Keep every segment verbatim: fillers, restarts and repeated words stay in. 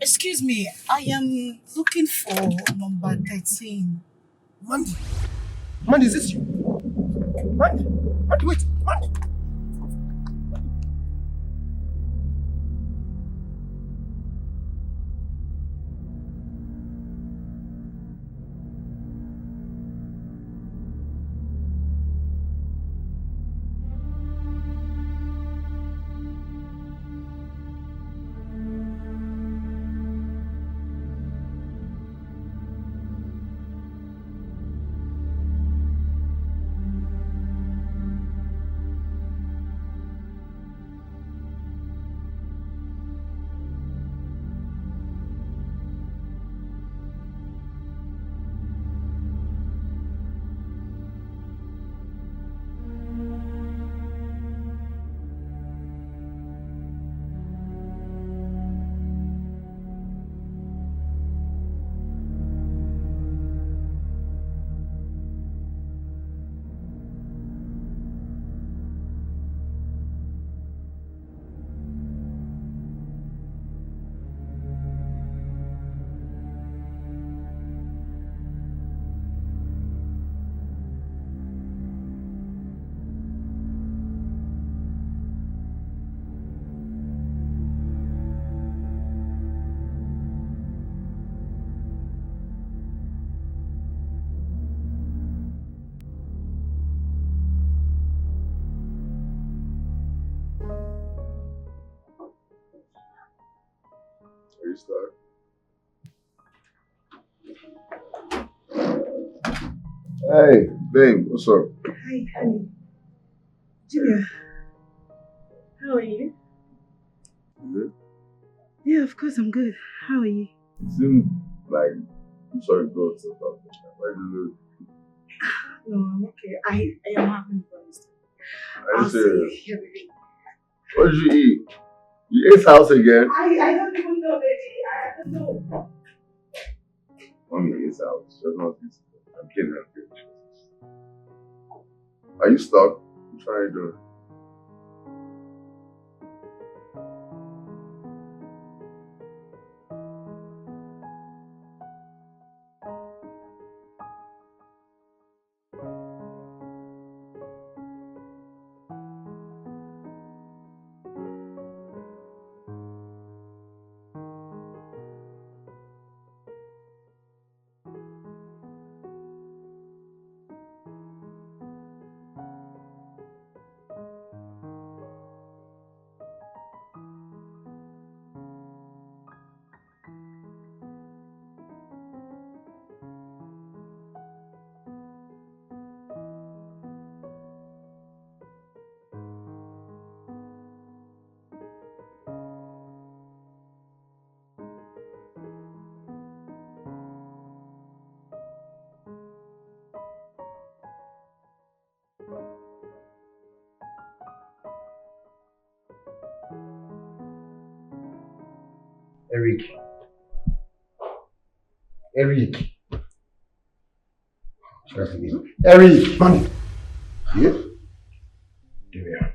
Excuse me, I am looking for number thirteen. Mandy. Mandy, is this you? Mandy. Mandy, wait. Mandy. Are you stuck? Hey, babe, what's up? Hi, honey. Junior, how are you? You good? Yeah, of course I'm good. How are you? You seem like you saw a ghost or something. Why do you look? No, I'm okay. I, I am having fun. Are you serious? Yeah, baby. What did you eat? You ate house again? I, I don't even know, baby. I don't know. Mommy ate house. She does not eat. I'm kidding. I'm kidding. Are you stuck? I'm trying to. Eric. Eric. Seriously, Eric. Mandy. Yeah? There we are.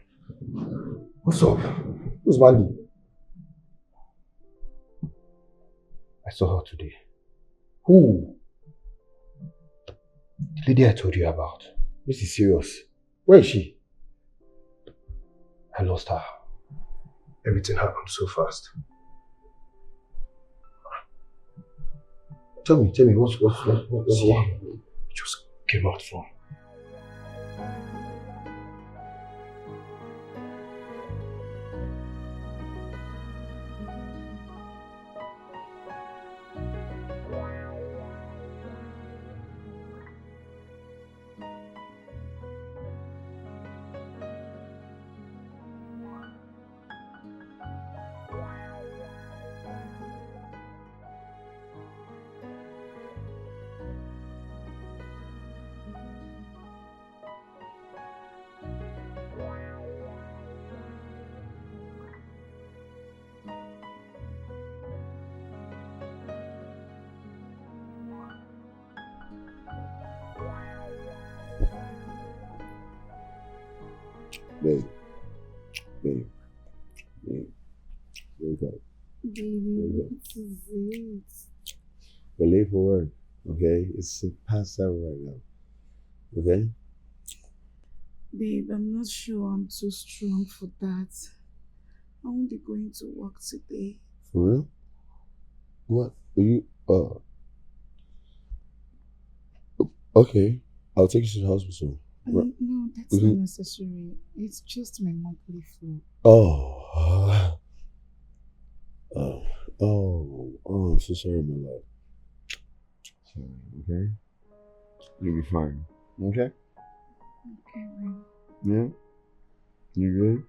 What's up? Who's Mandy? I saw her today. Who? The lady I told you about. This is serious. Where is she? I lost her. Everything happened so fast. Tell me, tell me, what's what's what what, what, what happened? It just came out from. Babe. Babe. Babe. Wake up. Baby, this is it. We're late for work, okay? It's past seven right now, okay? Babe, I'm not sure I'm too strong for that. I won't be going to work today. For real? What? Are you, uh, okay. I'll take you to the hospital. Right. Mm, no, that's not necessary. It's just my monthly flu. Oh. Oh, oh, oh, I'm so sorry, my love. Sorry, okay? You'll be fine. Okay? Okay, babe. Yeah? You good?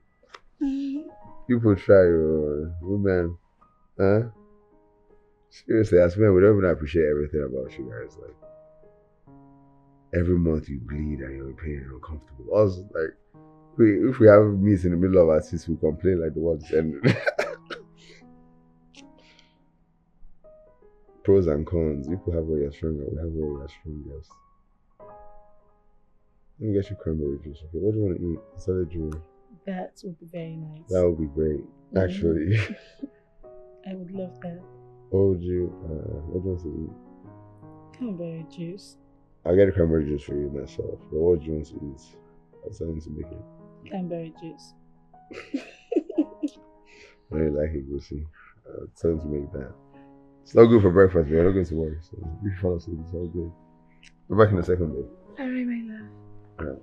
Mm. People try, uh, women. Huh? Seriously, I swear we don't even appreciate everything about you guys. Like, every month you bleed and you're in pain and uncomfortable. Also, like, we, if we have meat in the middle of our seats, we complain like the world is ending. Pros and cons. People have where you're stronger, we have where we're strongest. Let me get you cranberry juice, okay? What do you want to eat? Salad drink. That would be very nice. That would be great, actually. I would love that. What would you, uh, what do you want to eat? Cranberry juice. I'll get a cranberry juice for you myself. But what do you want to eat? I'll tell him to make it. Cranberry juice. I really like it, Gucci. Uh, tell him to make that. It's not good for breakfast, but you're not going to work. So if you fall asleep, it's all good. Be back in a second, babe. All right, my love. All right.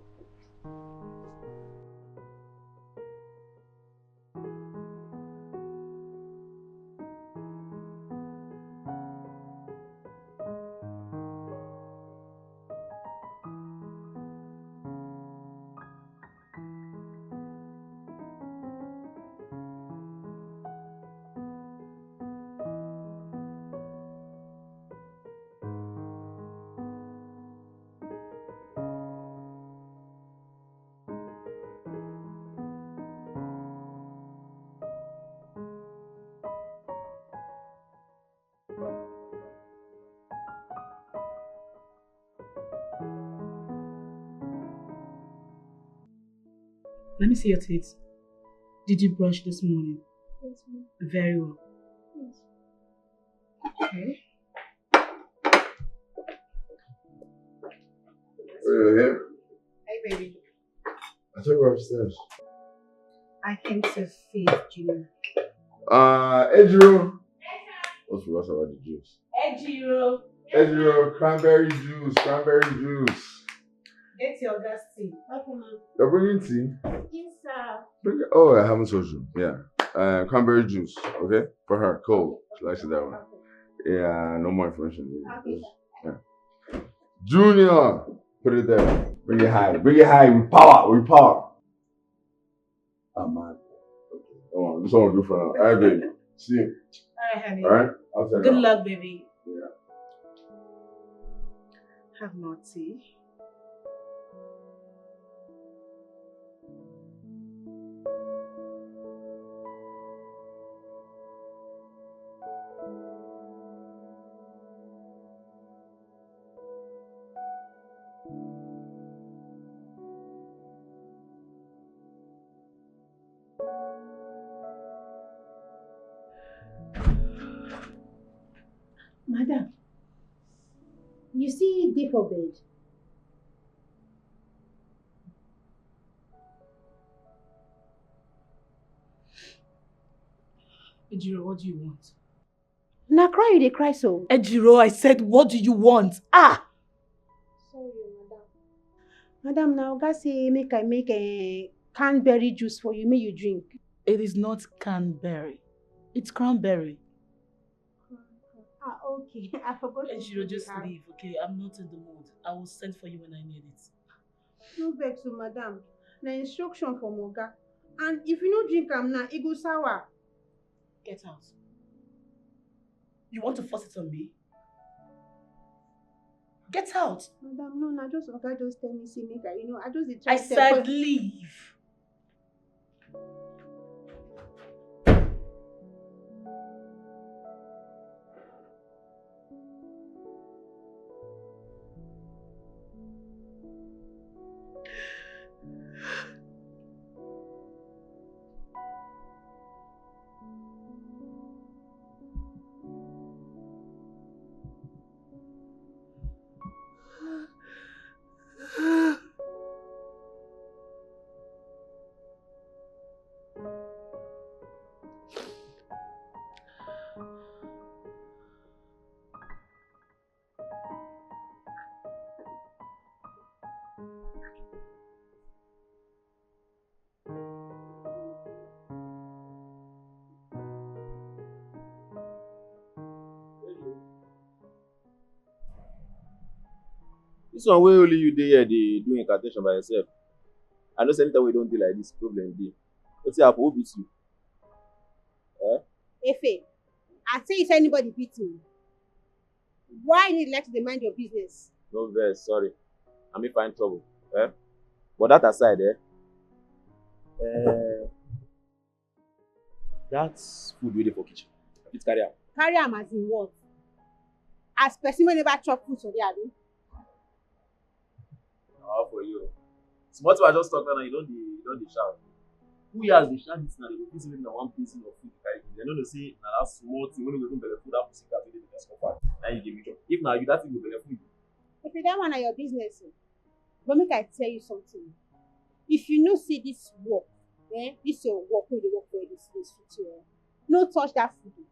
Let me see your teeth. Did you brush this morning? Yes, ma'am. Very well. Yes. Okay. Hey, baby. I thought you were upstairs. I came to feed you. Uh, Ejiro. What's, what's about the juice? Ejiro. Ejiro, cranberry juice, cranberry juice. Get your gas tea. Okay, ma'am. You're bringing tea? Yes, sir. Bring it. Oh, I haven't told you. Yeah. Uh, cranberry juice, okay? For her, cold. She likes it that way. Yeah, no more information. Okay, sir. Yeah. Junior, put it there. Bring it high. Bring it high with power. With power. I'm mad. Okay. Oh, this one will do for now. All right, baby. See you. All right, honey. All right? Good luck, baby. Yeah. Have more tea. Madam, you see dey for bed. Ejiro, what do you want? Na cry you dey cry so? Ejiro, I said, what do you want? Ah! Sorry, madam. Madam, na oga say make I make a cranberry juice for you, make you drink. It is not cranberry. It's cranberry. Ah, okay. I forgot to Ejiro, just leave, okay? I'm not in the mood. I will send for you when I need it. No vex o, madam. Na instruction from oga. And if you no drink am now, e go sour. Get out. You want to force it on me? Get out. Madam, no, na just oga just tell me say make I, you know, I just dey try I tell said leave. This one wey only you dey here dey do incantation by yourself. I know say anytime we don dey like this, problem dey. Wetin happen? Who beat you? Eh? Efe, I say if anybody beat me, why you need like to dey mind your business? No vex, sorry. I mean find trouble. Eh? But that aside, eh? Eh, that food wey dey for kitchen, I fit carry am. Carry am as in what? As person wey never chop food for there, abi? How for you? Small thing I just talk now, you don dey you don dey shout. Who hears dey shout this now? They go think say maybe na one basin of food you carry give. They no know say na that small thing wey no go even belle full that pussy cat wey dey the next compound. Na you give me chop. If na you, that thing go belle full you. If you that one na your business o. But make I tell you something. If you know say this work, eh, this your work wey you dey work for this place fit you, eh, no touch that food o.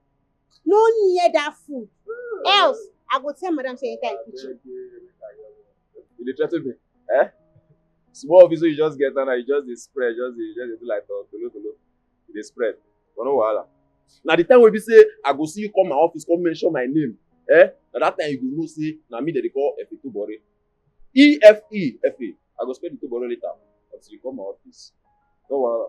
No near that food. Else, I go tell madam say enter im kitchen. You dey threaten me? Eh? Small office wey you just get now, you just dey spread, just dey just dey do like tolo tolo. You dey spread. But no wahala. Na the time wey be say I go see you come my office, come mention my name. Eh? Na that time you go know say na me dem dey call Efe Tobore. E F E F E. I go spell the Tobore later until you come my office. No wahala.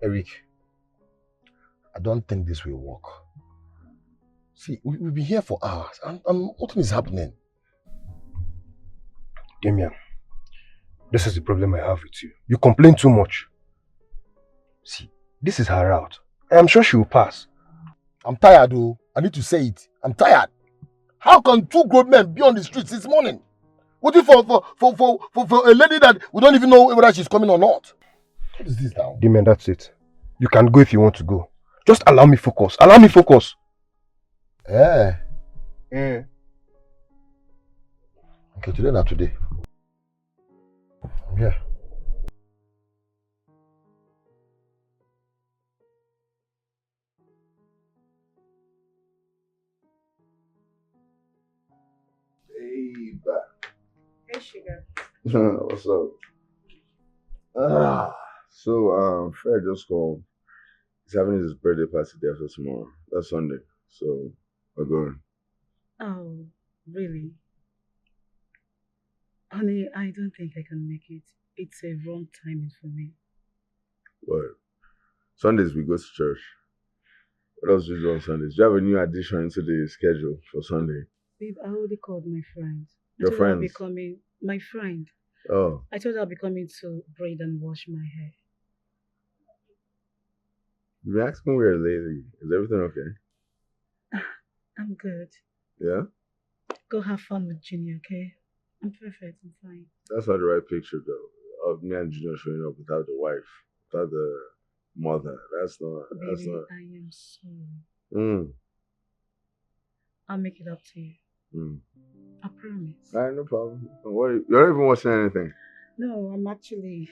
Eric, I don't think this will work. See, we, we've been here for hours and, and nothing is happening. Damian, this is the problem I have with you. You complain too much. See, this is her route. I am sure she will pass. I'm tired, oh. I need to say it. I'm tired. How can two grown men be on the street since morning? Waiting for for, for, for, for, for a lady that we don't even know whether she's coming or not. What is this now? Damian, that's it. You can go if you want to go. Just allow me focus. Allow me focus. Eh. Eh. Okay, today na today. Yeah. Babe. Hey, sugar. What's up? Ah, so um, Fred just called. He's having his birthday party there for tomorrow. That's Sunday. So we're going. Oh, really? Honey, I don't think I can make it. It's a wrong timing for me. What? Sundays we go to church. What else do you do on Sundays? Do you have a new addition into the schedule for Sunday? Babe, I already called my friend. Your friend? Becoming my friend. Oh. I told her I'll be coming to braid and wash my hair. You been acting weird lately. Is everything okay? I'm good. Yeah? Go have fun with Junior, okay? I'm perfect. I'm fine. That's not the right picture, though, of me and Junior showing up without the wife, without the mother. That's not. That's Baby, not. I am sorry. Mm. I'll make it up to you. Mm. I promise. All right, no problem. Don't worry. You're not even watching anything. No, I'm actually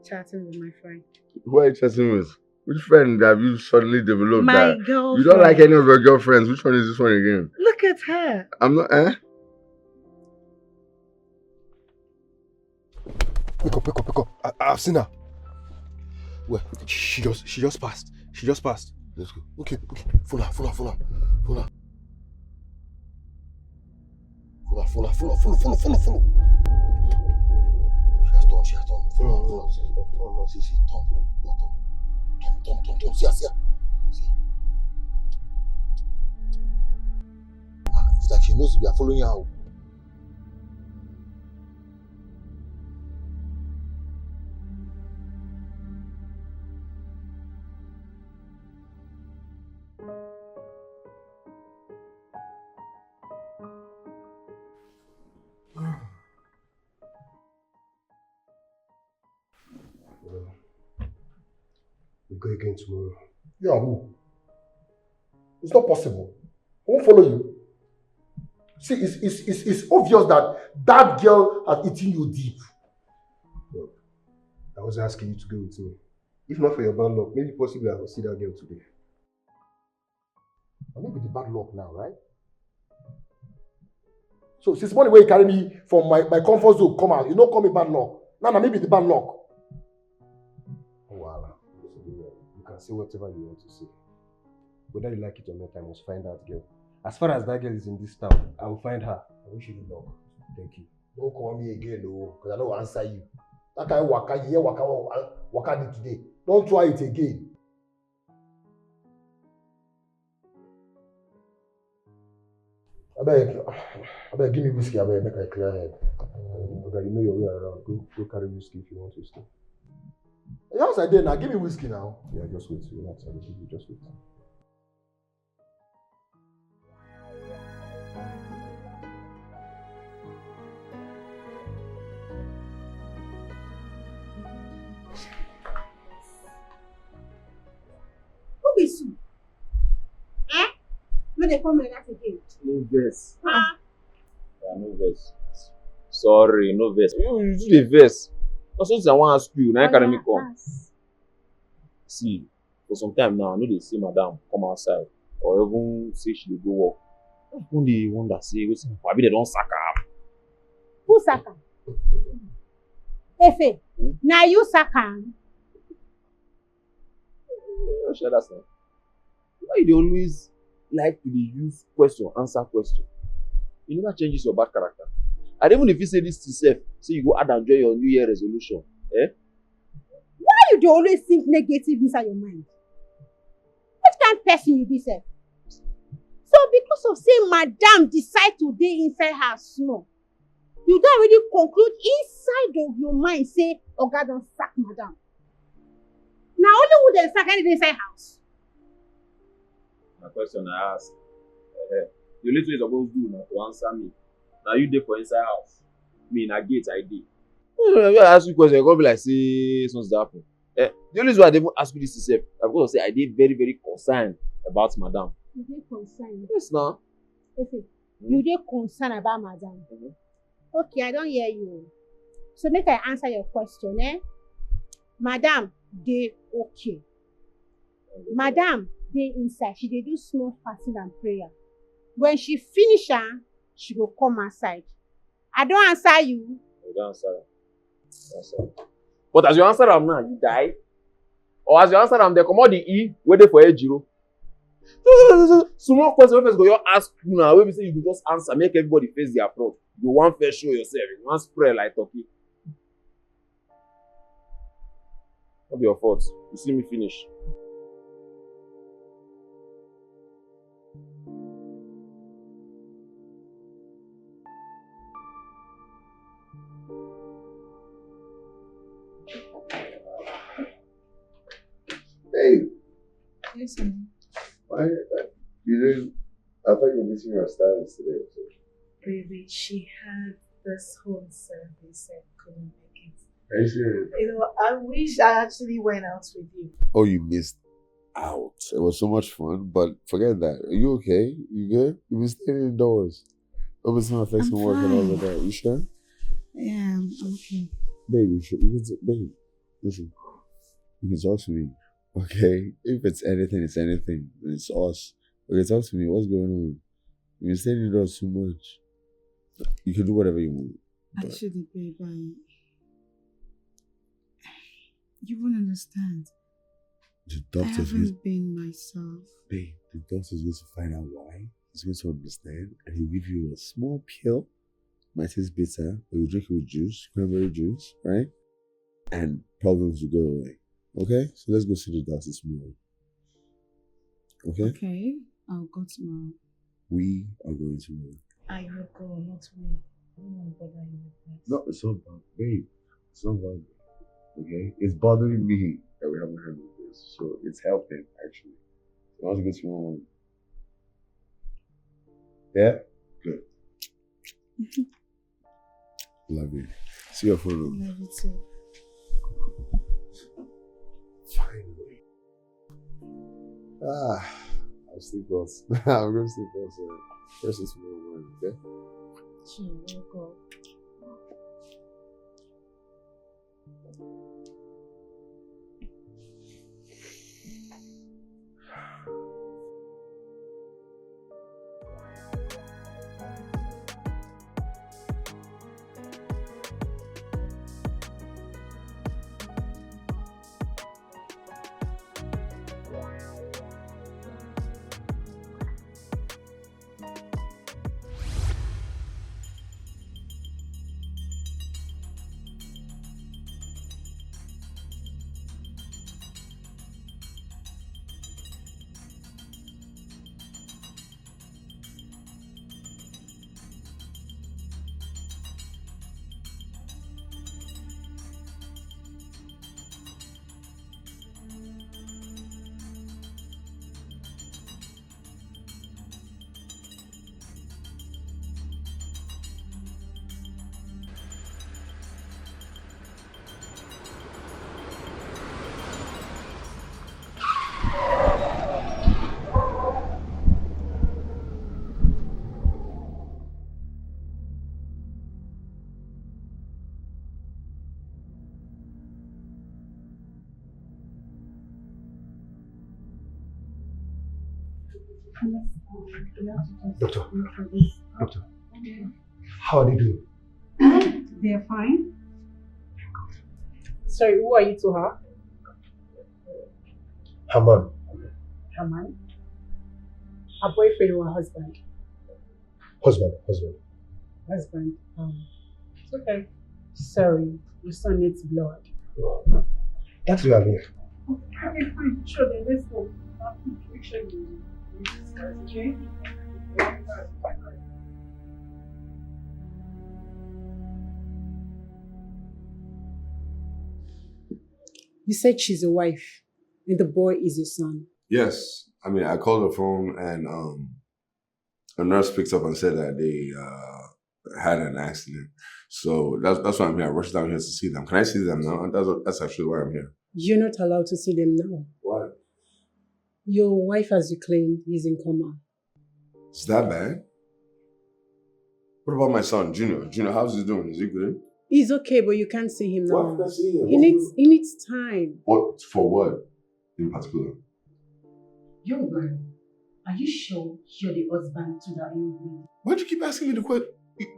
chatting with my friend. Who are you chatting with? Which friend have you suddenly developed My that girlfriend. You don't like any of your girlfriends? Which one is this one again? Look at her. I'm not. Eh? Pick up, pick up, pick up. I, I've seen her. Well, she just, she just passed. She just passed. Let's go. Okay, okay. Follow her, follow her, follow her, follow her. Follow her, follow her, follow, follow, follow, follow, follow. She has turned, she has turned. Follow her, follow her. See, see, follow her, see, see, turn, turn, turn, turn, turn, turn. See her, see her. See her. Ah, it's like she knows we are following her. Well, we go again tomorrow. You and who? It's not possible. I won't follow you. See, it's, it's, it's, it's obvious that that girl has eaten you deep. Look, I was asking you to go with me. If not for your bad luck, maybe possibly I will see that girl today. Maybe the bad luck now, right? So since morning when you carry me from my, my comfort zone, come out, you don't call me bad luck. Now, now maybe the bad luck. Oh, voila. You can say whatever you want to say. Whether you like it or not, I must find that girl. As far as that girl is in this town, I will find her. I wish you good luck. Thank you. Don't call me again, oh, because I don't answer you. That kind of waka, you hear waka, waka, waka did today. Don't try it again. Abeg, abeg, give me whiskey, abeg, make I clear head. Oga, you know your way around. Go, go carry whiskey if you want whiskey. Yes, I did. Now give me whiskey now. Yeah, just wait. Relax. I will give you. Just wait. Who be Sue? Eh? No dey come like that again. No vex. Ah. Yeah, no vex. Sorry, no vex. You, you do the vex. Na something I wan ask you. Na carry me come. See, for some time now, I no dey see madam come outside or even say she dey go work. I come dey wonder say wetin happen. Abi dem don sack am? Who sack am? Efe, na you sack am? Shut up, sir. Why you dey always like to dey use question answer question? You never change this your bad character. I dey even dey feel say this thing sef, say you go add am join your new year resolution. Eh? Why you dey always think negative inside your mind? Which kind person you be sef? So because of say madam decide to dey inside house small, you don already conclude inside of your mind say oga don sack madam. Na only who dem sack na dey inside house. Na question I ask. Eh, the only thing you suppose do na to answer me. Na you dey for inside house. Me na gate I dey. No, no, no, I ask you question, e come be like say something happen. Eh, the only reason why I dey even ask you this thing sef na because of say I dey very, very concerned about madam. You dey concerned? Yes na. Okay. You dey concerned about madam? Okay, I don hear you. So make I answer your question, eh? Madam dey okay. Madam dey inside. She dey do small fasting and prayer. When she finish am, she go come outside. I don answer you. You don answer am. Answer am. But as you answer am now, you die. Or as you answer am, dem comot the E wey dey for ejiro. Small question wey person go just ask you now, wey be say you go just answer, make everybody face their front. You go wan first show yourself, you wan spread like turkey. No be your fault. You see me finish. Hey, Yes, honey. Why? Uh, you didn't. I thought you were missing your stylist today. Baby, she had this whole service and couldn't make it. Are you serious? You know, I wish I actually went out with you. Oh, you missed out. It was so much fun, but forget that. Are you okay? You good? You've been staying indoors. Hope it's not affecting I'm work and all of fine. That. You sure? Yeah, I'm okay. Babe, you should. You can, babe, listen. You can talk to me, okay? If it's anything, it's anything. It's us. Okay, talk to me. What's going on? You've been staying indoors too much. You can do whatever you want. But Actually, babe, I. You won't understand. The I doctor's haven't going, been myself. Babe, the doctor's going to find out why. He's going to understand, and he'll give you a small pill. Might taste bitter, but you drink it with juice, cranberry juice, right? And problems will go away. Okay? So let's go see the doctor tomorrow. Okay? Okay, I'll go tomorrow. We are going tomorrow. I will go, not me. I don't want to bother you with this. No, it's not bad, babe. It's not bad. Okay? It's bothering me that we haven't handled this. So it's helping, actually. So I want to go tomorrow morning. Yeah? Good. Love you. See your phone. Love you too. Finally. Ah, I'll sleep well. I'm going to sleep well. So, first is tomorrow morning, okay? Sure, we'll go. Doctor, doctor, how are they doing? They're fine. Sorry, who are you to her? Haman. Haman? Her boyfriend or her husband? Husband, husband. Husband. Um, it's okay. Sorry, your son needs blood. That's why I'm here. Okay, fine. Sure, then let's go. Make sure you, you discuss, okay? You said she's a wife and the boy is your son. Yes. I mean, I called her phone and um, a nurse picked up and said that they uh, had an accident. So that's that's why I'm here. I rushed down here to see them. Can I see them now? That's that's actually why I'm here. You're not allowed to see them now. Why? Your wife, as you claim, is in coma. Is that bad? What about my son, Junior? Junior, how's he doing? Is he good? He's okay, but you can't see him now. Why can't I see him? He needs he needs time. What for? What in particular? Young boy, are you sure you're the husband to that young lady? Why do you keep asking me the question?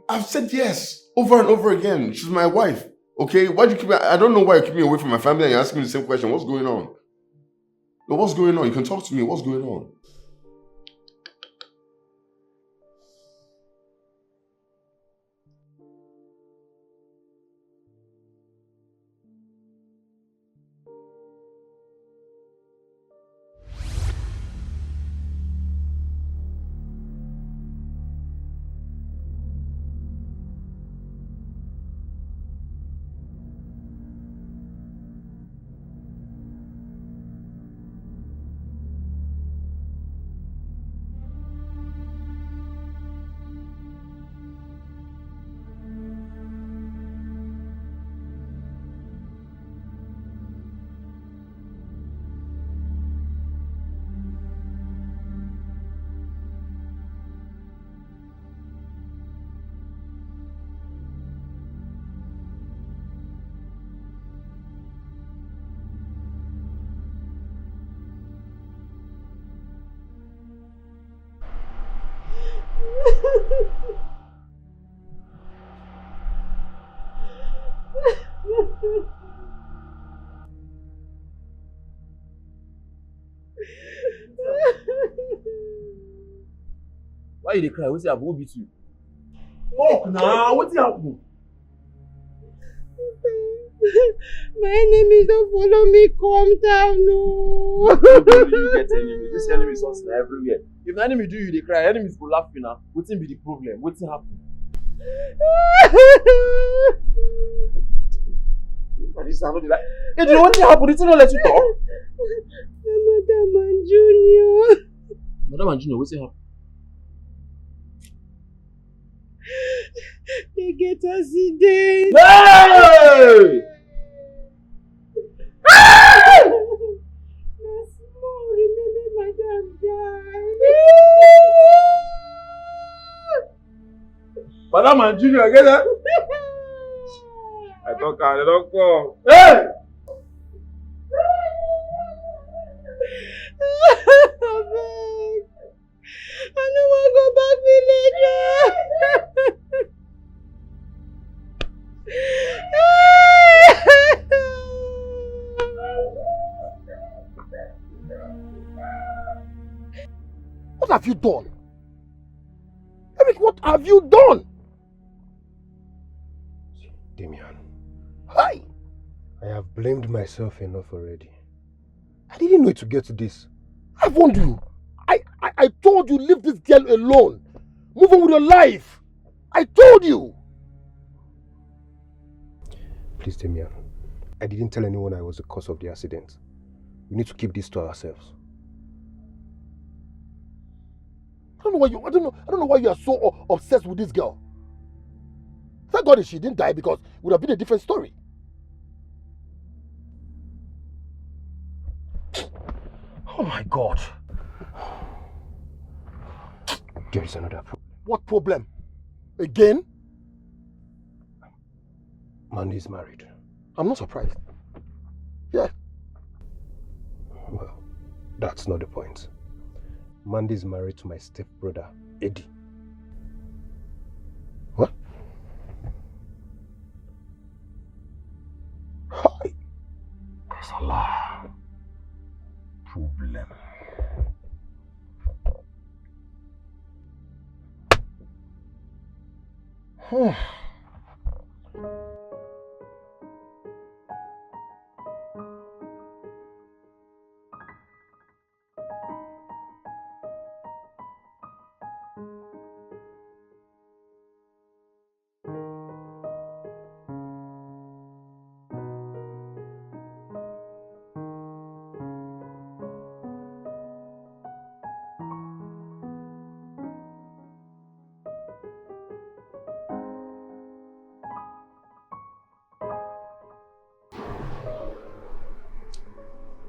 I've said yes over and over again. She's my wife. Okay? Why do you keep? I don't know why you keep me away from my family and you're asking me the same question. What's going on? But what's going on? You can talk to me. What's going on? Why you dey cry? Wetin happen? Who beat you? Talk na. Wetin happen? My enemies don follow me come town o. Everywhere you get enemies. This enemy something na everywhere. If na enemy do you, you dey cry. Enemies go laugh you na. Wetin be the problem? Wetin happen? Na this I no dey like. Hey, do you know wetin happen? The thing no let you talk. My madam and Junior. Madam and Junior, wetin happen? They get accident. Hey! Na small remaining madam die. Madam and Junior, get that? I talk am, they don come. Hey! Abeg. I no wan go done? Eric, what have you done? Damian, Hi! I have blamed myself enough already. I didn't know it would get to this. I warned you. I, I, I told you, leave this girl alone. Move on with your life. I told you. Please, Damian, I didn't tell anyone I was the cause of the accident. We need to keep this to ourselves. I don't know why you I don't know I don't know why you are so o- obsessed with this girl. Thank God she didn't die, because it would have been a different story. Oh my God. There is another problem. What problem? Again? Mandy is married. I'm not surprised. Well, that's not the point. Mandy is married to my stepbrother, Eddie. What? Hi. Kasala. Problem. Hmm.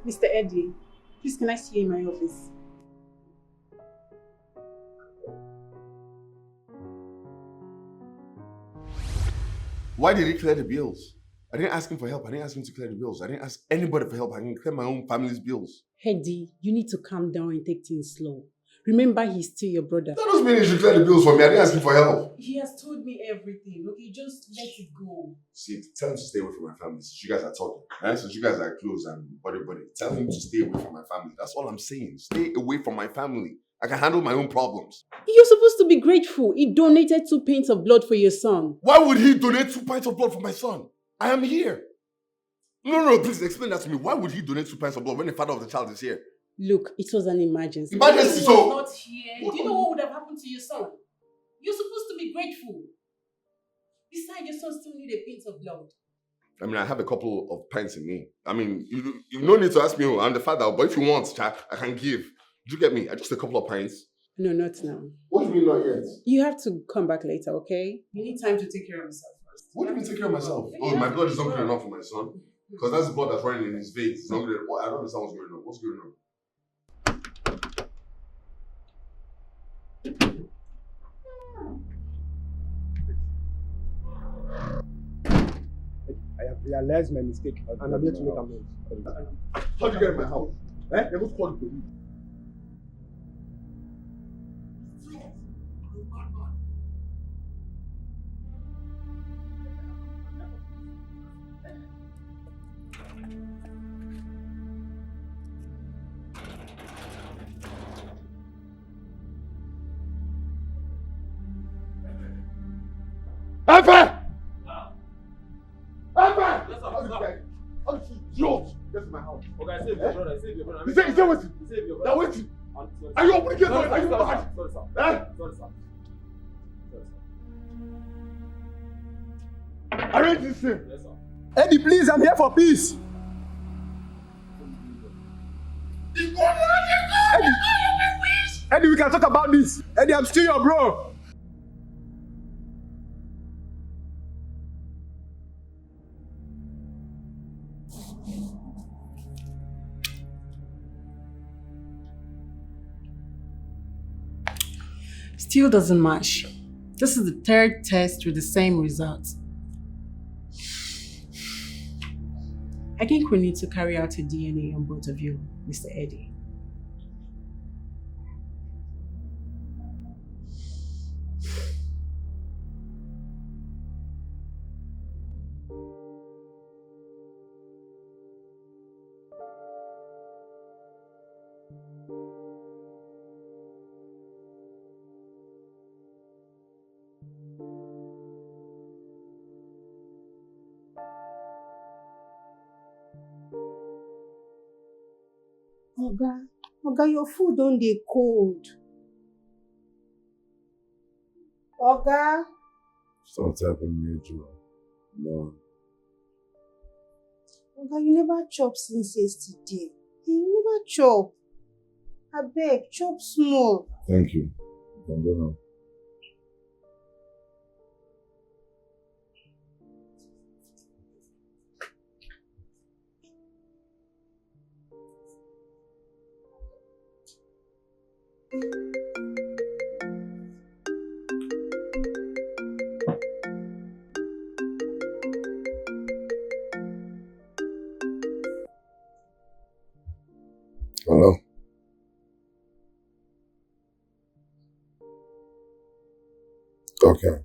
Mister Eddie, please, can I see you in my office? Why did he clear the bills? I didn't ask him for help. I didn't ask him to clear the bills. I didn't ask anybody for help. I can clear my own family's bills. Eddie, you need to calm down and take things slow. Remember, he's still your brother. That doesn't mean he should clear the bills for me. I didn't ask him for help. He has told me everything. Okay, just let it go. See, tell him to stay away from my family since you guys are talking. Right? Since you guys are close and buddy buddy, tell him to stay away from my family. That's all I'm saying. Stay away from my family. I can handle my own problems. You're supposed to be grateful. He donated two pints of blood for your son. Why would he donate two pints of blood for my son? I am here. No, no, please explain that to me. Why would he donate two pints of blood when the father of the child is here? Look, it was an emergency. Emergency, He so- was not here. Do you know what would have happened to your son? You're supposed to be grateful. Besides, your son still need a pint of blood. I mean, I have a couple of pints in me. I mean, you you no need to ask me. Oh, I'm the father, but if you want, cha, I can give. Do you get me? I just a couple of pints. No, not now. What do you mean not yet? You have to come back later, okay? You need time to take care of yourself first. What do you mean take care of myself? Oh, my blood is not good enough for my son. Because that's the blood that's running in his veins. It's not good. What? I don't understand what's going on. What's going on? I have realized my mistake and I'm here to make amends. How'd you get in my house? Eh? You're going to call the police. Efe! Efe! Yes, sir. How did you get? How did you idiot? Get to my house. Okay, save your brother. Save your brother. He said, he said, wait. Save your brother. Now wait. Are you opening gate? Are you mad? Sorry, sir. Eh? Sorry, sir. Sorry, sir. Arrange this thing. Yes, sir. Eddie, please, I'm here for peace. Eddie, Eddie, we can talk about this. Eddie, I'm still your bro. Still doesn't match. This is the third test with the same result. I think we need to carry out a D N A on both of you, Mister Eddie. Oga, Oga, your food don dey cold. Oga. Stop tapping me, Joe. No. Oga, you never chop since yesterday. You never chop. Abeg, chop small. Thank you. You can go now. Hello? Okay.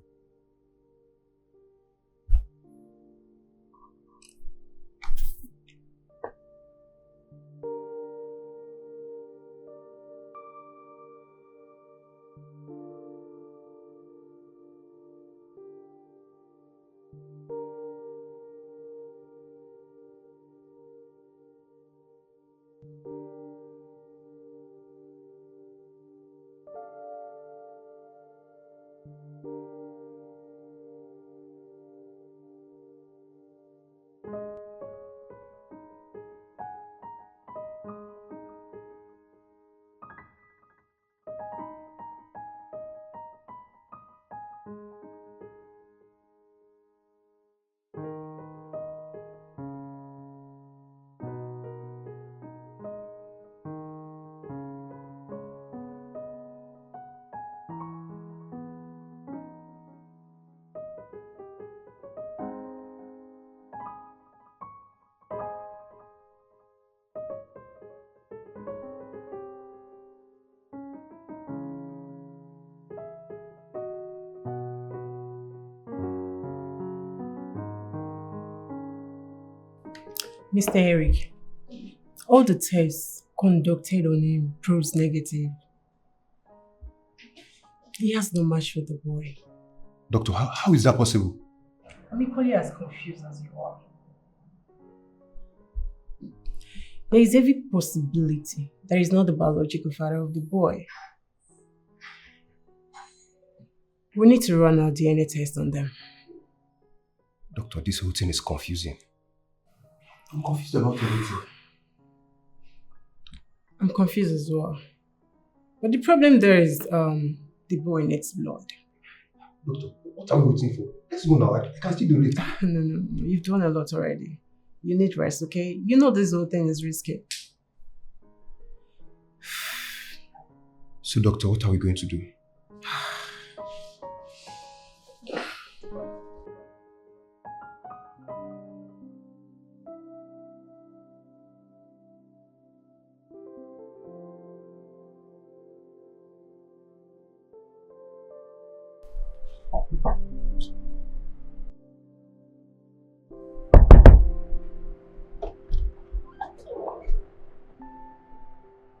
Mister Eric, all the tests conducted on him proves negative. He has no match for the boy. Doctor, how, how is that possible? I'm equally as confused as you are. There is every possibility that he's not the biological father of the boy. We need to run our D N A test on them. Doctor, this whole thing is confusing. I'm confused about everything. I'm confused as well. But the problem there is um, the boy needs blood. Doctor, what are we waiting for? Let's go now. I, I can still donate. No, no, no. You've done a lot already. You need rest, okay? You know this whole thing is risky. So, doctor, what are we going to do?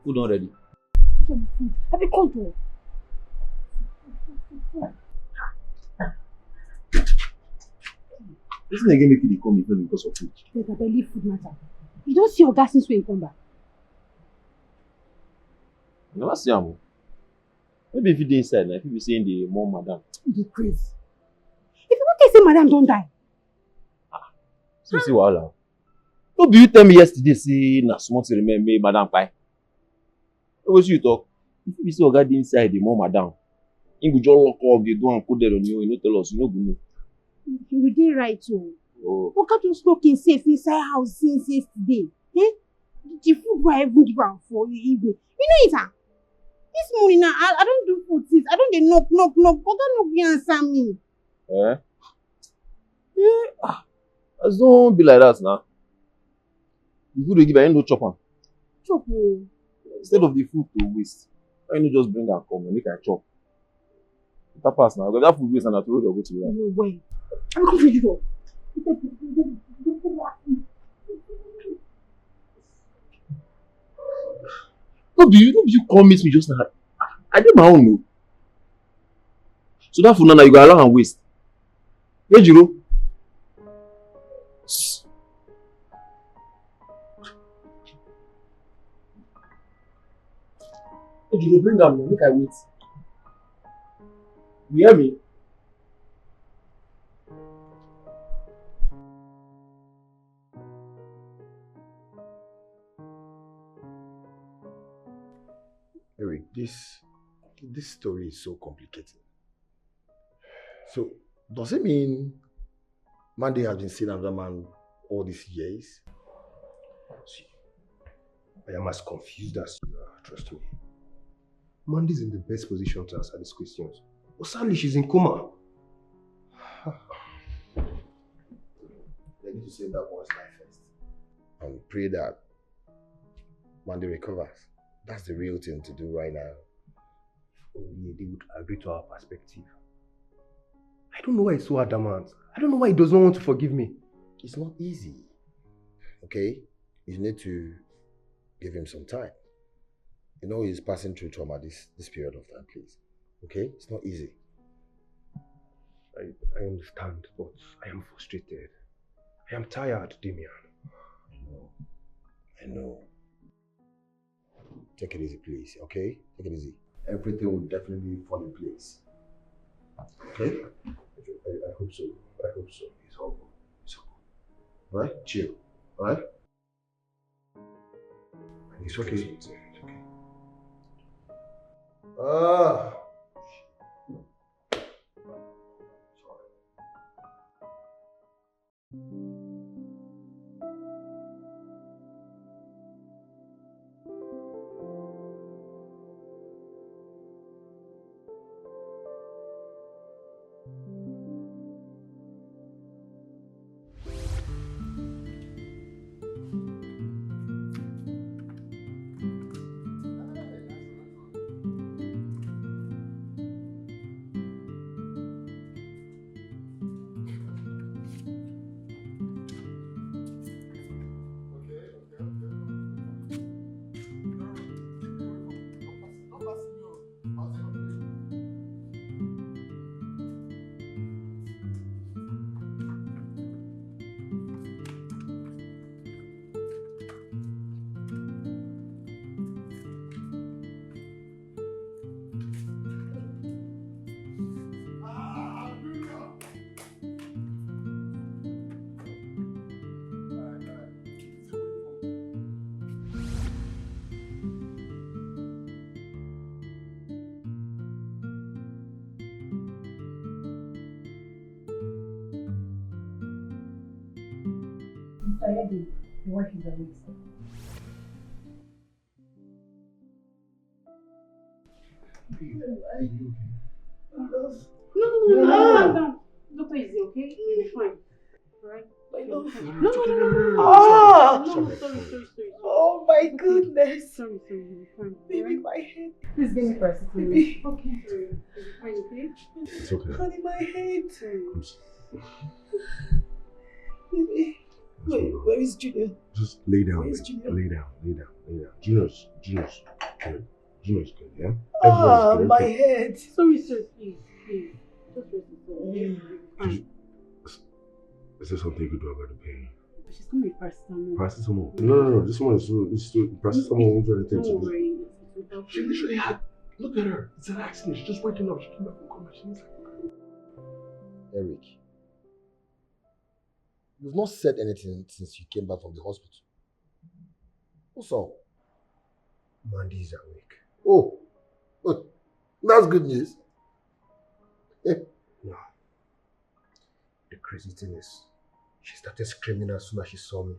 Food don ready. I be come to. Wetin again make you dey come before because of food? Like I believe food matter. You don see Oga since when he come back? I never see am o. Maybe if you dey inside na, if you be say him dey mourn madam. You dey craze. If you no tell say madam don die. See see wahala. No be you tell me yesterday say na small thing remain make madam kpai? No wetin you talk. If you be say oga dey inside dey mourn madam, him go just lock up dey do am coded on him own, he no tell us, you no go know. You dey right o. Oh. Oga just lock himself inside house since yesterday. Eh? The food wey I even give am for evening, you no eat am. This morning now, I, I don do food since. I don dey knock, knock, knock. Oga no gree answer me. Eh? Eh, ah, as don be like that na. The food wey give am, him no chop am. Chop o. Instead of the food to waste, why you no just bring am come, make I chop? Better pass na. That food waste na throw the go to where? No way. I'm going to you. No be you, no be you come meet me just now. I dey my own o. So that food now, you go allow am waste. Ejiro. You go bring am now, make I wait. You hear me? Eric, this this story is so complicated. So, does it mean Mandy has been seeing another man all these years? See, I am as confused as you are, trust me. Mandy's in the best position to answer these questions. But sadly, she's in coma. They need to save that boy's life first. And pray that Mandy recovers. That's the real thing to do right now. If only they would agree to our perspective. I don't know why he's so adamant. I don't know why he does not want to forgive me. It's not easy. Okay? You need to give him some time. You know he's passing through trauma this, this period of time, please. Okay? It's not easy. I, I understand, but I am frustrated. I am tired, Damian. I know. I know. Take it easy, please, okay? Take it easy. Everything will definitely fall in place. Okay? I, I, I hope so. I hope so. It's all good. It's all good. Right? Chill. Right? It's okay. It's okay. Ah. Mister Yedi, your wife is awake, sir. Babe, are you okay? No, no, no, no, no, no. Doctor is okay. You'll be fine. Right? My love. No, no, no, no, no, no. Ah! No, sorry, sorry, sorry, sorry. Oh my goodness. Sorry, sorry, you'll be fine. Baby, my head. Please give me paracetamol. Baby. Okay. Sorry. You'll be fine, okay? It's okay. Honey, my head. Baby. Wait, where is Junior? Just lay down, babe. Lay down, lay down, lay down. Junior's, Junior's good. Junior's good, yeah? Ah, my head. Sorry, sir, please, please. Just rest it off. Is, is there something you could do about the pain? She's coming with paracetamol. Paracetamol? No, no, no. This one is too, it's too, paracetamol won't do anything to this. Don't worry. It's, it's without pain. She literally had, look at her. It's an accident. She just waking up. She came back from coma. She needs, like, Eric, you've not said anything since you came back from the hospital. What's up? Mandy is awake. Oh, oh, that's good news. Eh? No. The crazy thing is, she started screaming as soon as she saw me.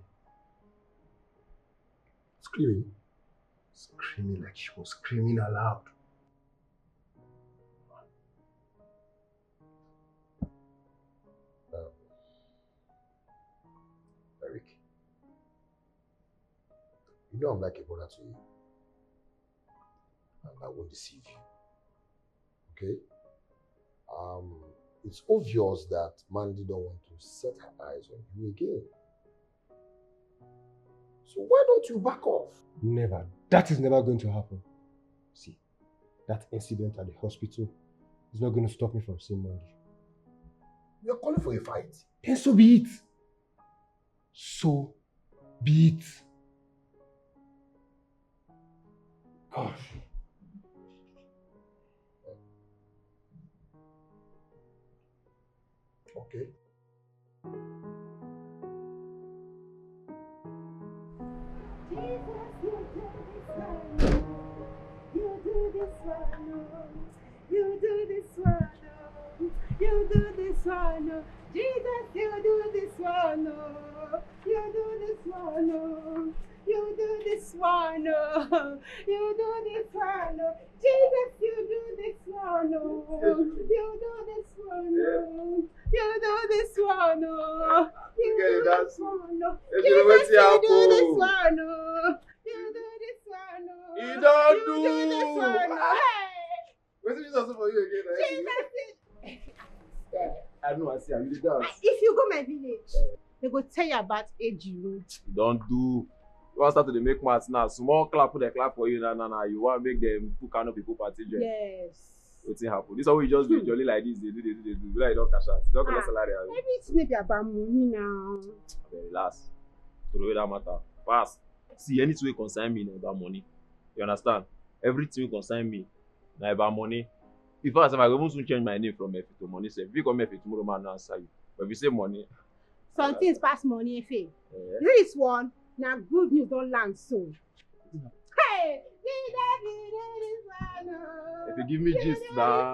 Screaming? Screaming like she was screaming aloud. Um, Eric, you know I'm like a brother to you, and I won't deceive you. Okay? Um, it's obvious that Mandy don't want to set her eyes on you again. So why don't you back off? Never. That is never going to happen. See, that incident at the hospital is not going to stop me from seeing Mandy. You're calling for a fight? Then so be it. So be it. Gosh. Okay. Jesus, you do this one. You do this one. Oh. You do this one. Oh. You do this one. Oh. Jesus, you do this one. Oh. You do this one. Oh. You do this one. Oh. You do this one. Oh. Jesus, you do this one. Oh. You do this one. Oh. You do this one. Oh. You do this one. Oh. Jesus, you do this one. Oh. You do this one. Oh. You don't do. This one. Oh. Hey. Wetin Jesus do for you again? Eh? Jesus. I know, I see. You dey dance. If you go my village, they go tell you about A G Road. You don't do. You wan start to dey make maths now. Small clap, put the clap for you now, now, now. You wan make them put canopy, put party join. Yes. Wetin happen? This one wey you just do, hmm, jolly like this, they do, they do, they do. Be like you don cash out. You don collect salary, abi? Everything wey be about money now. Abeg, relax. Throw away that matter. Pass. See, anything wey concern me na about money. You understand? Everything wey concern me na about money. In fact, if I go even soon change my name from Efe to Money sef. If you call me Efe tomorrow, man, no answer you. But if you say Money, some things pass money, Efe. Eh. This one na good news don land so. Hey, you don't do this one, oh. If you give me gist now,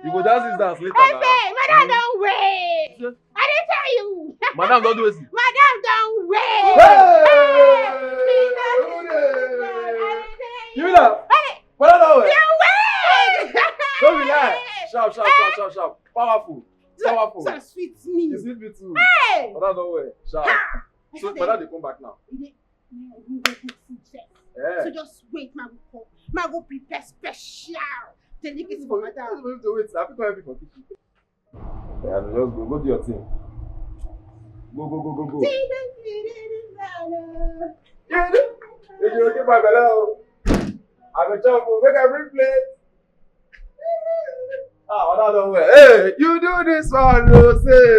you go dance this dance later now. Efe, madam don wait. I dey tell you. Madam don do wetin? Madam don wait. Hey! Hey! Give me that. Madam don wait. You wait. Don't be lie. Sharp, sharp, sharp, sharp, sharp. Powerful. Powerful. So sweet me. You sweet me too. Hey! Madam don wait. Sharp. So madam dey come back now. Yeah. So just wait, ma go come. Ma go prepare special delicacy for madam. Wait, wait, wait. I fit come help you for kitchen. Yeah, just go, go do your thing. Go, go, go, go, go. If you keep my belly, I go chop, make every plate. Ah, I don't know where. Hey, you do this one, no say.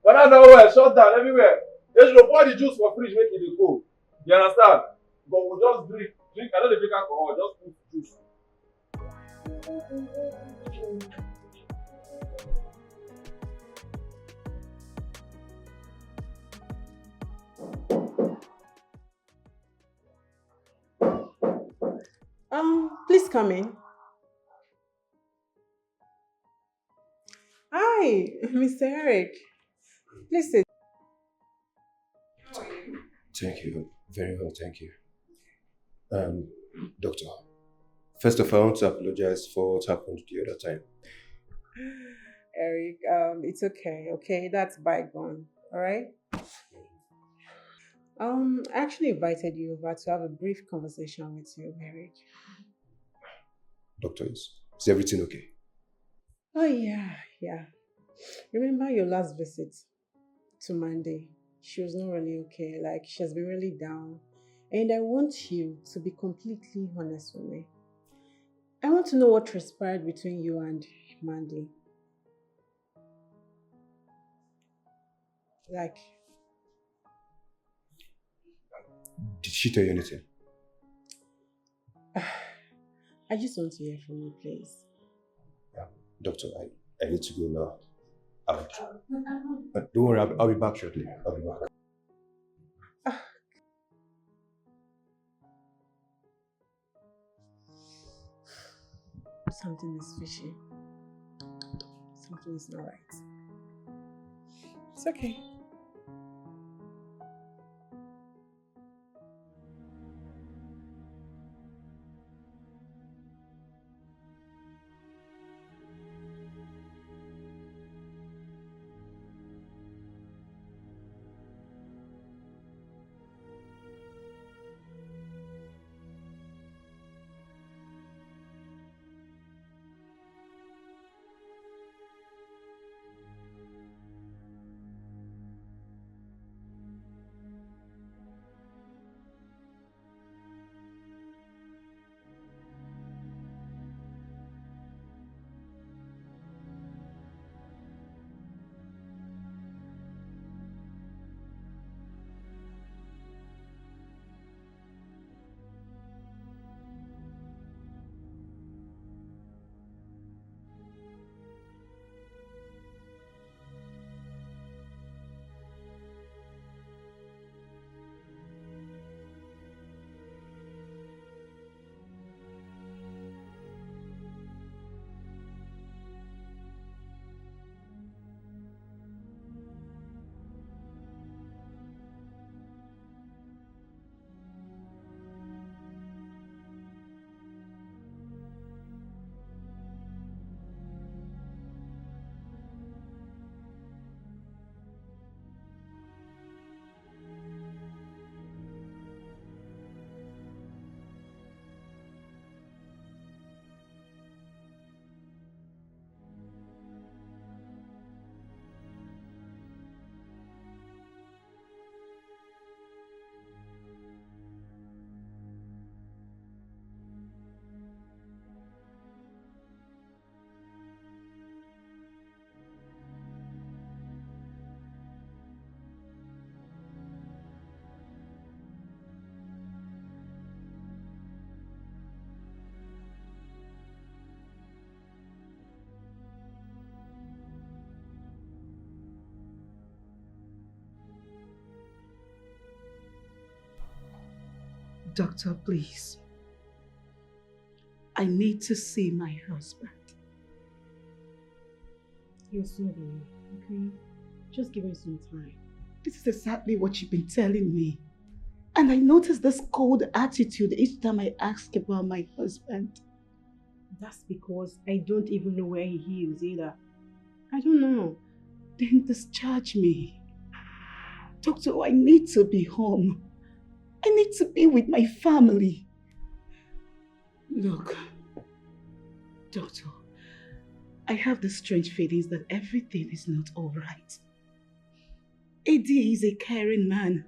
But I know where, shut down everywhere. They should pour the juice for fridge, make it dey cold. You understand? But we just drink, drink. I know they drink alcohol, just put juice. Um, please come in. Hi, Mister Eric. Please sit. Thank you. Very well, thank you. Um, Doctor, first of all, I want to apologize for what happened the other time. Eric, um, it's okay, okay? That's bygone, all right? Um, I actually invited you over to have a brief conversation with you, Eric. Doctor, is, is everything okay? Oh, yeah, yeah. Remember your last visit to Mandy? She was not really okay. Like, she has been really down. And I want you to be completely honest with me. I want to know what transpired between you and Mandy. Like, did she tell you anything? I just want to hear from you, please. Yeah, doctor, I, I need to go now. I'll, but don't worry, I'll, I'll be back shortly. I'll be back. Something is fishy. Something is not right. It's okay. Doctor, please. I need to see my husband. You'll soon be here, okay? Just give me some time. This is exactly what you've been telling me. And I notice this cold attitude each time I ask about my husband. That's because I don't even know where he is either. I don't know. Then discharge me. Doctor, I need to be home. I need to be with my family. Look, Doctor, I have the strange feelings that everything is not all right. Eddie is a caring man.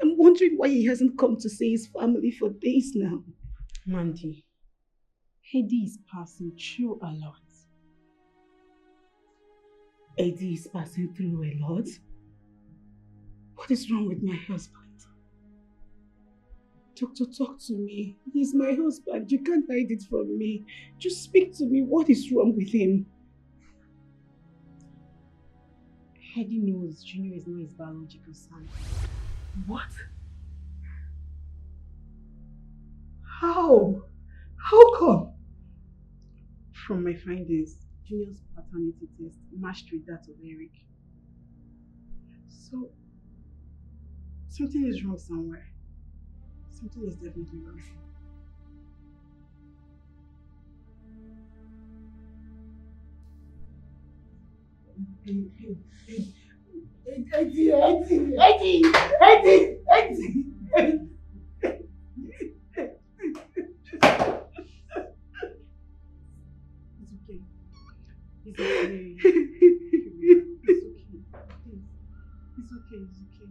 I'm wondering why he hasn't come to see his family for days now. Mandy, Eddie is passing through a lot. Eddie is passing through a lot? What is wrong with my husband? Doctor, talk to me. He's my husband. You can't hide it from me. Just speak to me. What is wrong with him? Eddie knows Junior is not his biological son. What? How? How come? From my findings, Junior's paternity test matched with that of Eric. So, something is wrong somewhere. Something is definitely wrong. Eddie, Eddie, Eddie, Eddie, Eddie, Eddie. It's okay. It's okay. It's okay. Please. It's okay. It's okay.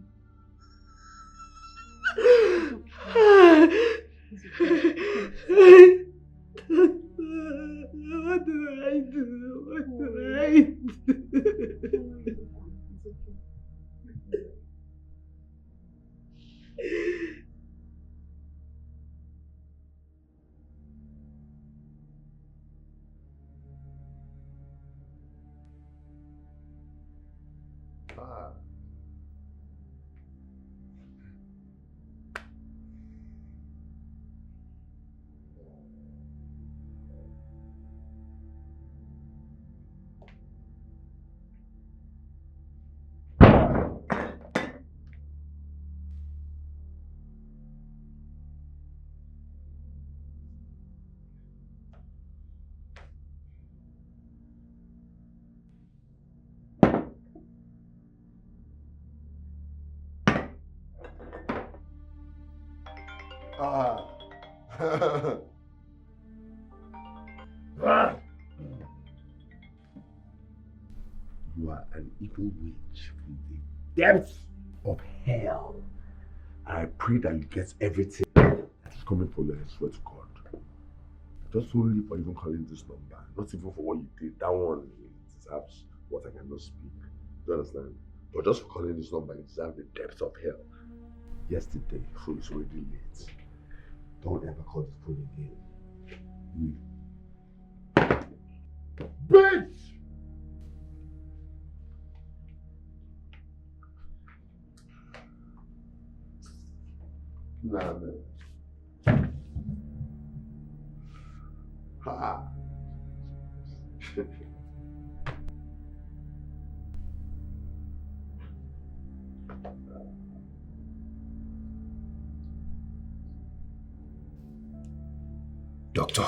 It's okay. It's okay. What do I do? What do I do? It's okay. Ah. Ah. You are an evil witch from the depths of hell. I pray that you get everything that is coming for you, I swear to God. I just won't leave for even calling this number. Not even for what you did. That one, it deserves what I cannot speak. Do you understand? But just for calling this number, it deserves the depths of hell. Yesterday, so it's already late. Don't ever call this phone again. Leave. Bitch! Nah, man. Ha! Doctor,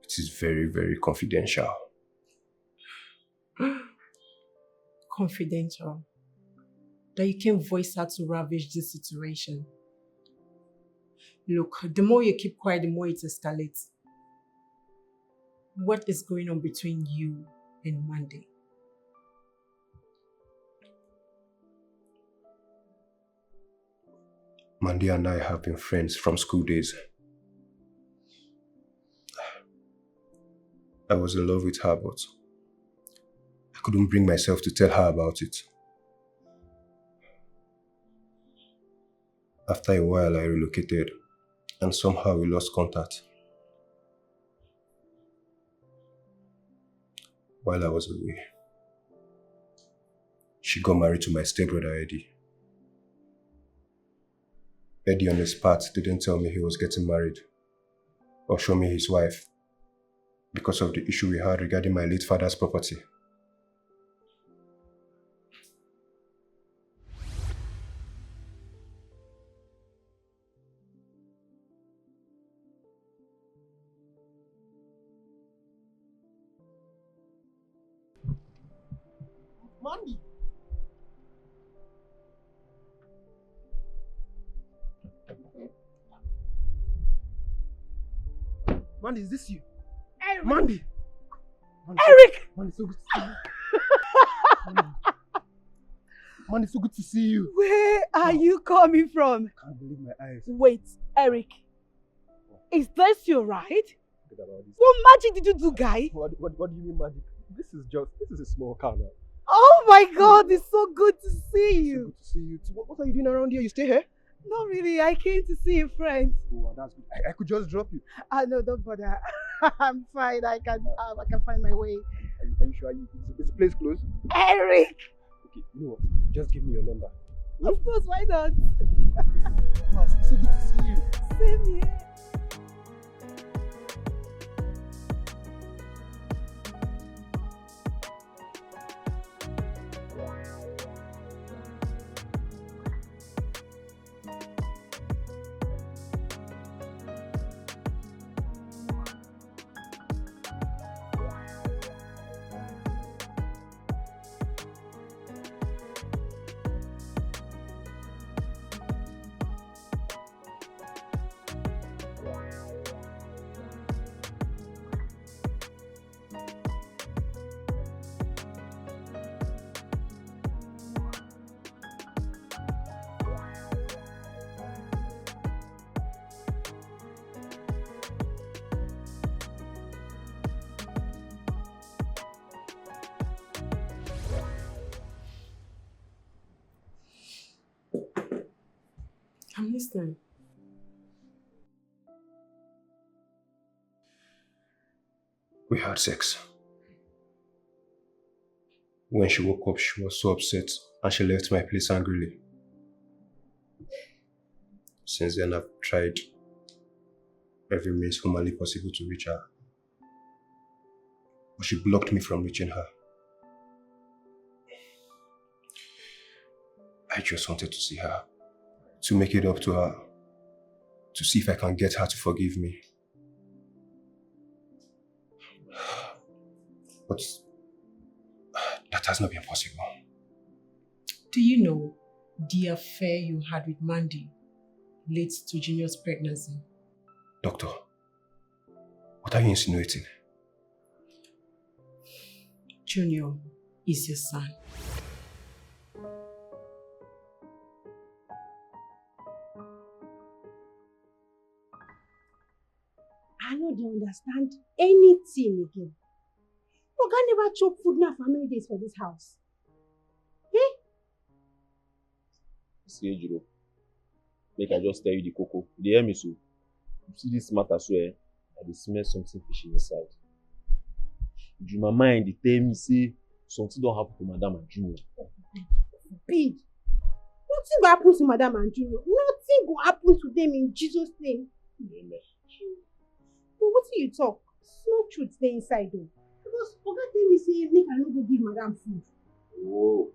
it is very, very confidential. Confidential. That you can voice out to ravage this situation. Look, the more you keep quiet, the more it escalates. What is going on between you and Monday? Mandy and I have been friends from school days. I was in love with her, but I couldn't bring myself to tell her about it. After a while, I relocated, and somehow we lost contact. While I was away, she got married to my stepbrother Eddie. Eddie on his part didn't tell me he was getting married or show me his wife because of the issue we had regarding my late father's property. Mandy. Mandy, is this you? Eric. Mandy. Mandy, so, Eric! Mandy, so good to see you. Mandy. Mandy, so good to see you. Where are you coming from? I can't believe my eyes. Wait, Eric. Is this your ride? Forget about this. What magic did you do, guy? What, what, what do you mean magic? This is just, this is a small car now. Oh my God, it's so good to see you. So good to see you too. What, what are you doing around here? You stay here? Not really. I came to see a friend. Oh, that's good. I, I could just drop you. Ah, no, don't bother. I'm fine. I can, um, I can find my way. Are, you- are you sure? You, is, is the place closed? Eric! Okay, you know what? Just give me your number. Of course, why not? Wow, so good to see you. Same here. I'm listening. We had sex. When she woke up, she was so upset and she left my place angrily. Since then, I've tried every means humanly possible to reach her, but she blocked me from reaching her. I just wanted to see her, to make it up to her, to see if I can get her to forgive me. But that has not been possible. Do you know the affair you had with Mandy leads to Junior's pregnancy? Doctor, what are you insinuating? Junior is your son. I no dey understand anything again. Oga never chop food now for how many days for this house? Eh? See, Ejiro, make I just tell you the koko. You dey hear me so? You see this matter so, eh? I dey smell something fishy inside. Ju, my mind dey tell me say something don happen to Madam and Junior. Big. Nothing go happen to Madam and Junior. Nothing go happen to them in Jesus' name. Amen. But wetin you talk? Small truth dey inside o. Because Oga tell me say make I no go give Madam food. Oh,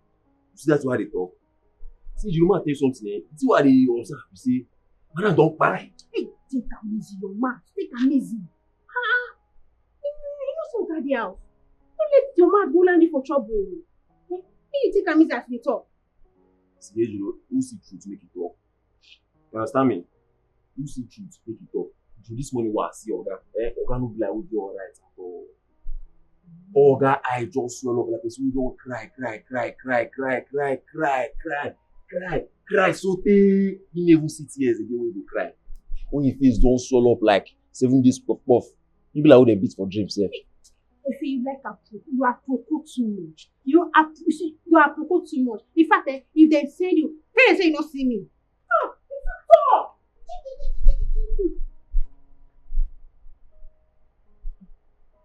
you see, that's why they talk. See, you know, I tell you something, eh? See why they observe, you see, Madam don kpai. Hey, take am easy, your mouth. Take am easy. Ah, you, you know some guy dey house. Don't let your mouth go land you for trouble. Eh, make you take am easy as you dey talk. See, you know, who see truth make it talk. You understand me? Who see truth make it talk. So this morning, what I see, Oga, eh, Oga no be like we dey alright at all. Oga eye just swell up like person wey don cry, cry, cry, cry, cry, cry, cry, cry, cry, cry, cry. So tey he no even see tears again wey he dey cry. When him face don swell up like seven days puff puff, he be like who dem beat for dream sef. They say you like a pro-, you are proko too much. You are, you see, you are proko too much. In fact, eh, if they send you, tell them say you no see me. Ah, in fact, talk.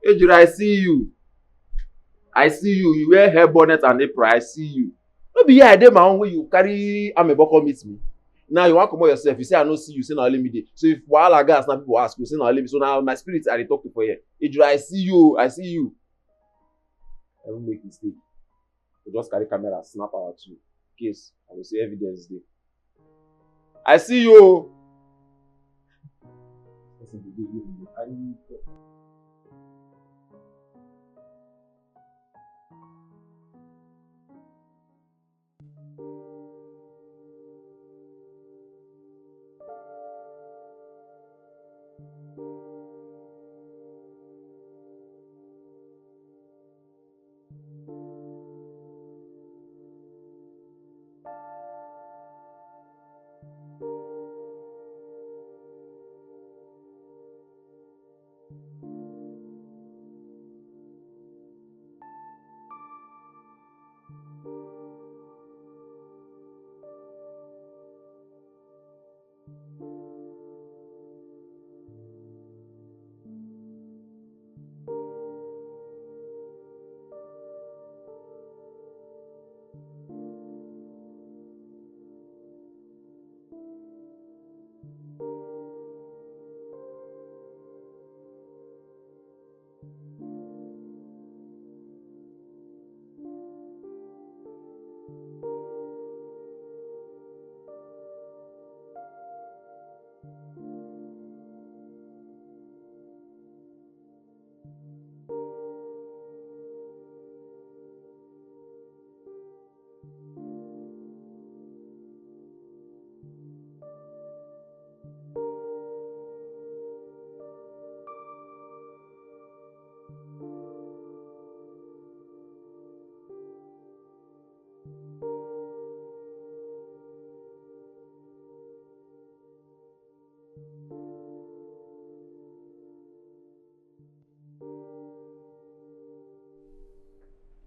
Ejiro, I see you. I see you. You wear hair bonnet and apron. I see you. No be here I dey my own wey you carry amebo come meet me. Now you wan comot yourself, you say I no see you, say na only me dey. So if wahala gas now, people ask you, say na only me. So na my spirit I dey talk to for here. Ejura, I see you, I see you. I won't make mistake. We just carry camera, snap our two. Case, I will say evidence dey. I see you.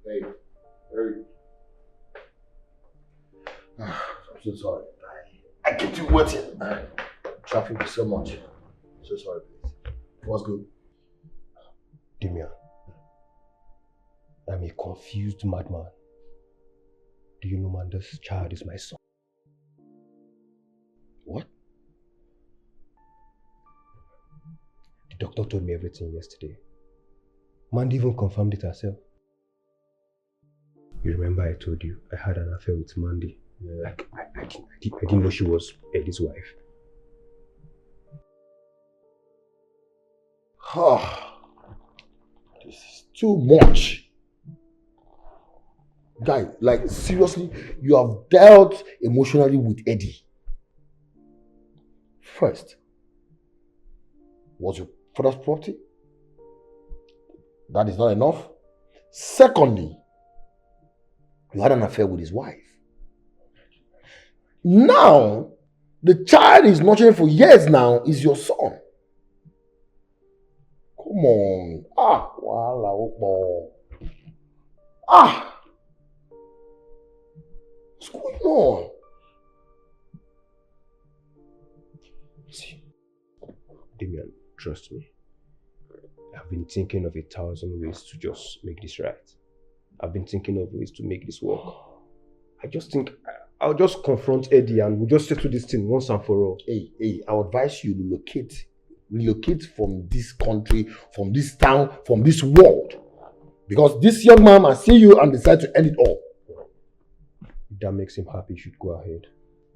Hey, Eric. I'm so sorry. I, I keep you waiting. Traffic is so much. So sorry, please. What's good? Damian, I'm a confused madman. Do you know, man, this child is my son. What? The doctor told me everything yesterday. Mandy even confirmed it herself. You remember I told you I had an affair with Mandy? Yeah. I, I, I, didn't, I, didn't, I didn't know she was Eddie's wife. Ah, this is too much. Guy, like, seriously, you have dealt emotionally with Eddie. First, was your father's property. That is not enough. Secondly, you had an affair with his wife. Now, the child is nurturing for years now is your son. Come on. Ah, wahala ó pọ̀. Ah! What's going on? See, Damian, trust me. I've been thinking of a thousand ways to just make this right. I've been thinking of ways to make this work. I just think I- I'll just confront Eddie and we'll just settle this thing once and for all. Hey, hey, I advise you relocate. Relocate from this country, from this town, from this world. Because this young man might see you and decide to end it all. If that makes him happy, he should go ahead.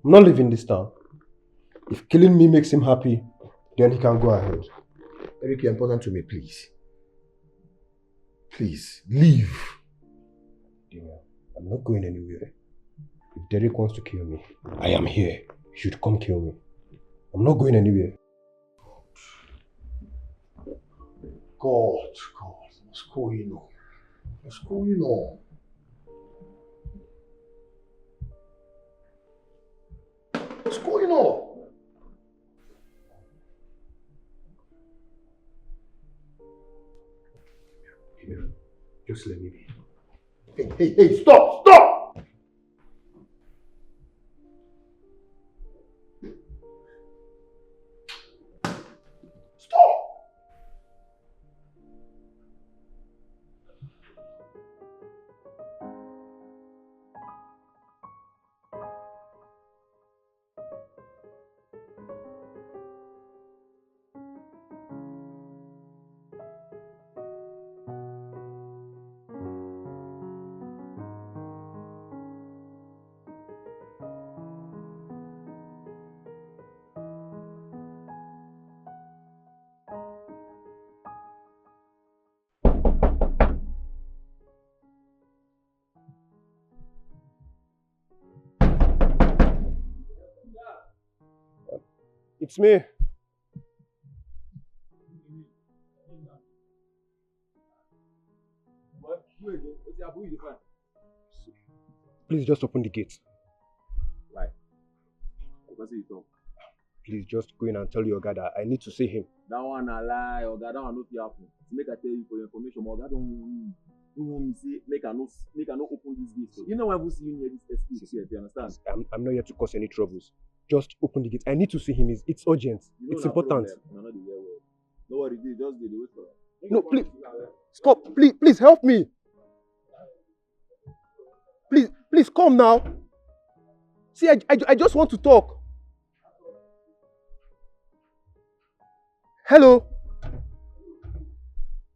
I'm not leaving this town. If killing me makes him happy, then he can go ahead. Eric, you're important to me, please. Please, leave. Damian, I'm not going anywhere. If Derek wants to kill me, I am here. He should come kill me. I'm not going anywhere. God, God, what's going on? What's going on? What's going on? Just let me be. Hey, hey, hey, stop, stop! Stop! It's me. Please just open the gate. Why? Because you talk. Please just go in and tell your guy that I need to see him. That one na lie, oga. That one no fit happen. Make I tell you for your information, my oga don warn me. He warn me say make I no make I no open this gate. So you know why I even see you near this estate here. You understand? I'm, I'm not here to cause any troubles. Just open the gate. I need to see him. It's, it's urgent. You know it's important. Problem. No, no, dey hear well. No worry, dey just dey dey wait for am. No, please stop. Please, please help me. Please, please come now. See, I, I, I just want to talk. Hello.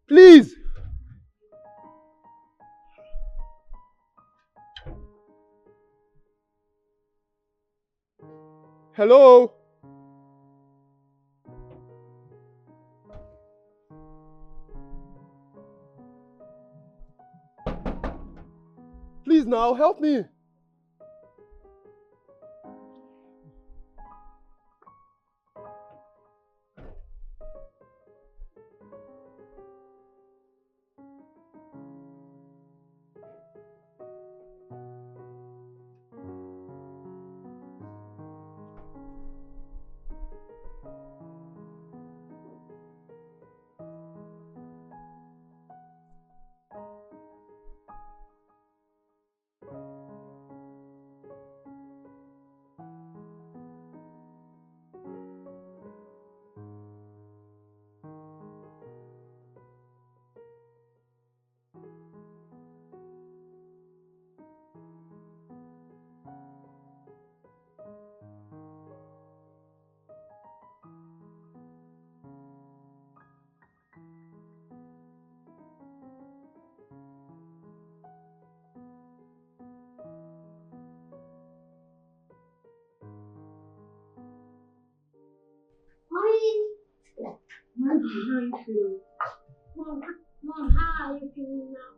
Please. Hello. Please now help me. Mommy. Mommy, how you feeling? Mom, Mom, how are you feeling now?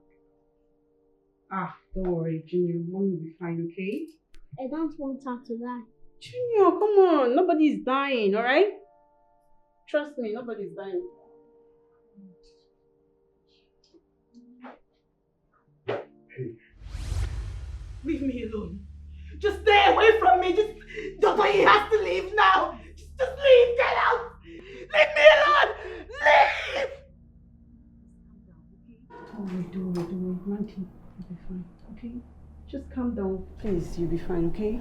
Ah, don't worry, Junior. Mommy will be fine, okay? I don't want her to die. Junior, come on. Nobody is dying, alright? Trust me, nobody is dying. Leave me alone. Just stay away from me. Just, Doctor, he has to leave now. Just, just leave. Get out. Leave me alone. Leave. Don't worry, don't worry, don't worry. Mandy, you'll be fine, okay? Just calm down, please. You'll be fine, okay?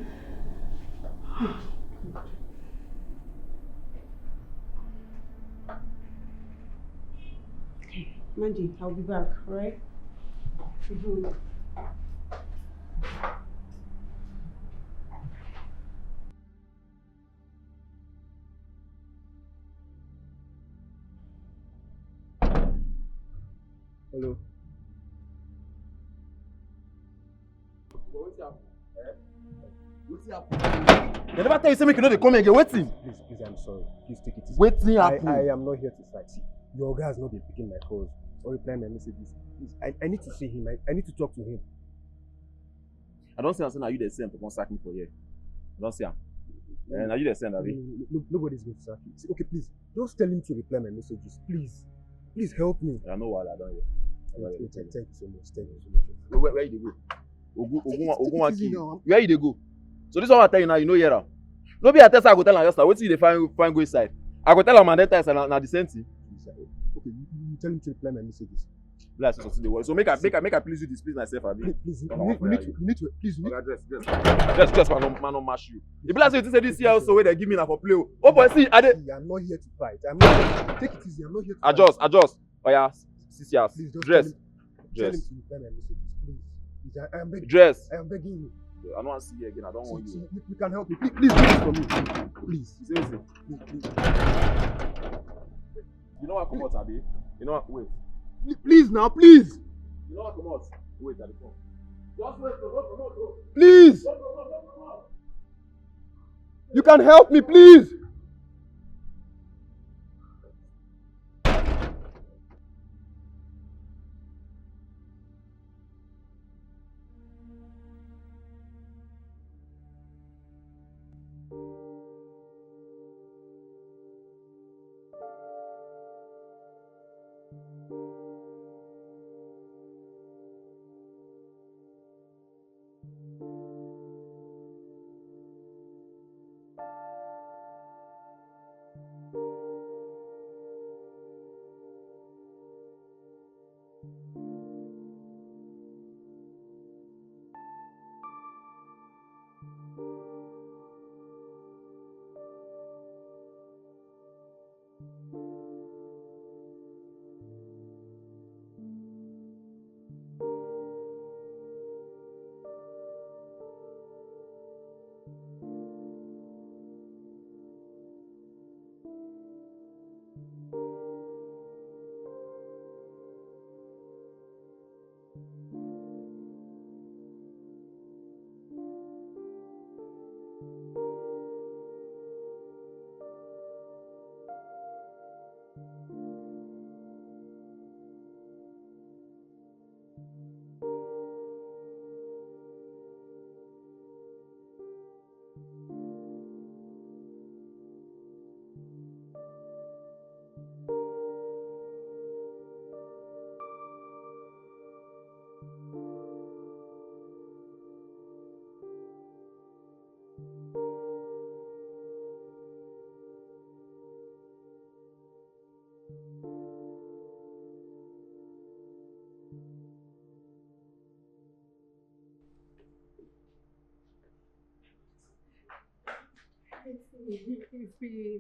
Okay, Mandy, I'll be back, alright? Mm-hmm. Hello. They never tell you say make you no dey come again. Wetin? Please, please, I'm sorry. Please take it easy. Wetin happen? I, I am not here to fight. See, your guy has not been picking my calls or replying my messages. Please, I, I need to see him. I, I need to talk to him. I don see am say na you dey send to come sack me for here. I don see am. Eh, na you dey send, abi? No, no, no, nobody's going to sack you. See, okay, please, just tell him to reply my messages, please. Please help me. I know wahala, I don hear. I don Wait, hear. wait, thank you so much. Thank you so much. Where, where, where you dey go? Ogun, Ogun, Ogun wan Take it kill easy you. Now. Where you dey go? So this one I tell you now, you no hear am. No be I tell say I go tell am just now. Wetin you dey find find go inside? I go tell am and then tell am na, na the same thing. Please, uh, okay, you, you tell him to reply my messages. Be like say something dey worry. So make I make I make I please you displease myself, abi? Please, please, you, Come need, out you need to, for you need to, please, you need Oga, dress, dress, dress, dress, man, no, man, no mash you. E be like say you think say this year also wey dem give me na for play o. Oh boy, see, I dey. See, I'm not here to fight. I'm not. Take it easy. I'm not here to fight. Adjust, adjust. Oya, six years. Please just Dress, tell him, tell him dress, to reply my messages, please. Please, I, I'm begging. Dress. I'm begging you. I don't want to see you again. I don't want See, you. see, you, you can help me. Please, please do this for me. Please, You say wetin? please, please, You know what come out, abi? You know what? Wait. please, please now, please, You know what come out? Wait, I dey come. Just wait, no, no, no, no. please. No, no, no, no, no, no. You can help me, please.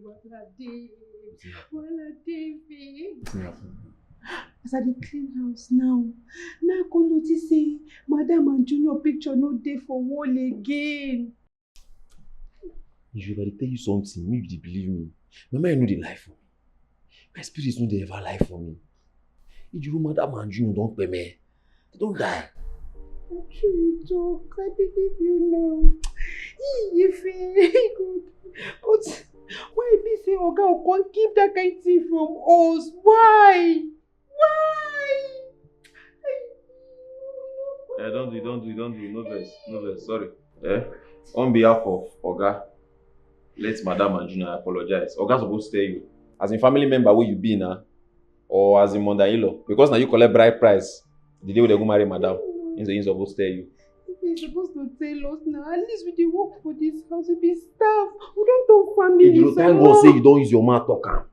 Wahala dey, wahala dey, babe. As I dey clean house now, now I come notice say Madam and Junior picture no dey for wall again. If I dey tell you something, make you dey believe me. My mind no dey lie for me. My spirit no dey ever lie for me. Ijuru, Madam and Junior don kpeme. They don die. Na true you talk. I believe you now. Ee, Ife, God. But why e be say Oga go come keep that kind thing from us? Why? Why? Eh, don't do, don't do, don't do. No vex, no vex. Sorry. Eh? On behalf of Oga, let Madam and Junior apologize. Oga suppose tell you. As in family member wey you be na, or as in mother-in-law, because na you collect bride price the day wey dem go marry Madam. He suppose tell you. He suppose to tell us now. At least we dey work for this house. We be staff. We don turn family. Ijuru, thank God say you don use your mouth talk am.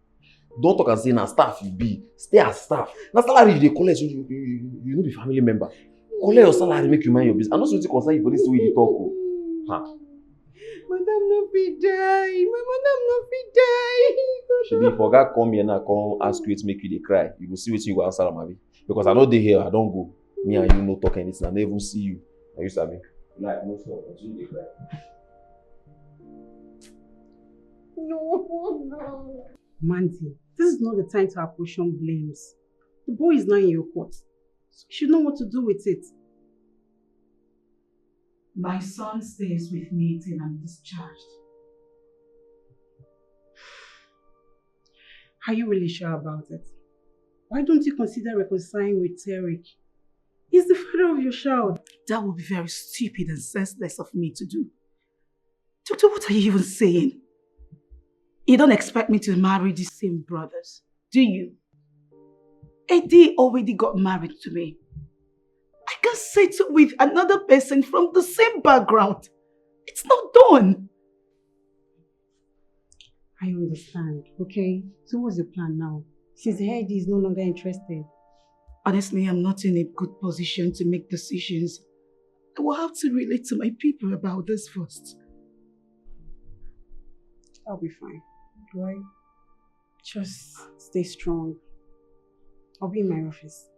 Don talk am say na staff you be. Stay as staff. Na salary you dey collect, so you, you, you, you no be family member. Collect your salary, make you mind your business. I no see wetin concern you for this thing wey you dey talk o. Ha. Madam no fit die. My madam no fit die. Shebi if Oga come here now, come ask you wetin make you dey cry, you go see wetin you go answer am, abi? Because I no dey here, I don go. Me and you no talk anything, I no even see you. Na you sabi. Like, no stop, continue dey cry. No, no. Mandy, this is not the time to apportion blames. The boy is now in your court. So you should know what to do with it. My son stays with me till I'm discharged. Are you really sure about it? Why don't you consider reconciling with Eric? He's the father of your child. That would be very stupid and senseless of me to do. Doctor, what are you even saying? You don't expect me to marry these same brothers, do you? Eddie already got married to me. I can't settle with another person from the same background. It's not done. I understand, okay? So what's the plan now? Since Eddie is no longer interested. Honestly, I'm not in a good position to make decisions. I will have to relate to my people about this first. I'll be fine, right? Just stay strong. I'll be in my office.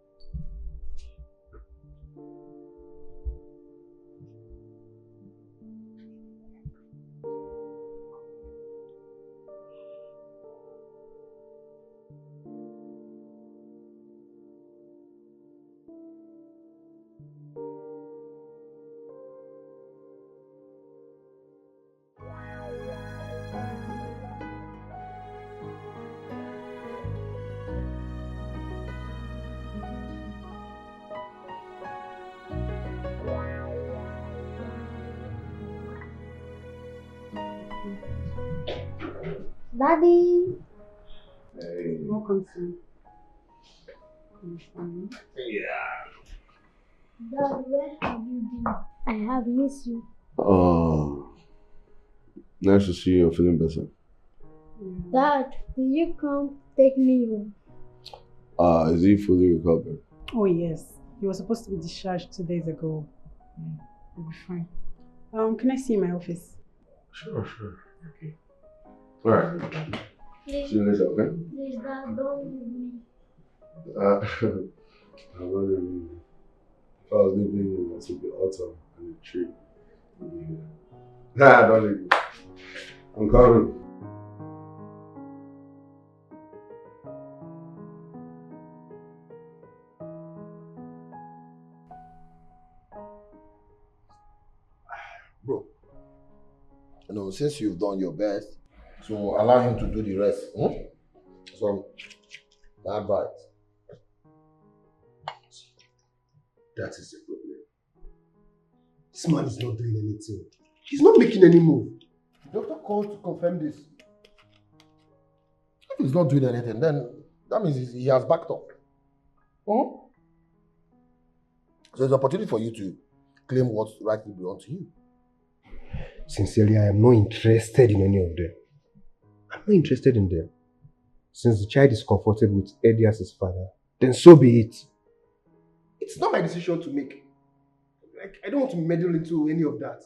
Daddy. Hey. Welcome, son. Yeah. Dad, where have you been? I have missed you. Oh, nice to see you. You're feeling better. Dad, will you come take me home? Ah, is he fully recovered? Oh yes, he was supposed to be discharged two days ago. Yeah, he'll be fine. Um, can I see you in my office? Sure, sure. Okay. All right. Please, See you later, okay? Please, Dad, don't leave me. Uh, I'm not leaving you. If I was leaving you, it would be autumn and the tree would be here. Nah, don't leave me. I'm coming. Bro, you know, since you've done your best, so allow him to do the rest. Hmm? So, my advice. That is the problem. This man is not doing anything. He's not making any move. The doctor called to confirm this. If he's not doing anything, then that means he has backed up. Hmm? So it's an opportunity for you to claim what rightly belongs to you. Sincerely, I am not interested in any of them. I'm not interested in them. Since the child is comfortable with Eddie as his father, then so be it. It's not my decision to make. Like, I don't want to meddle into any of that.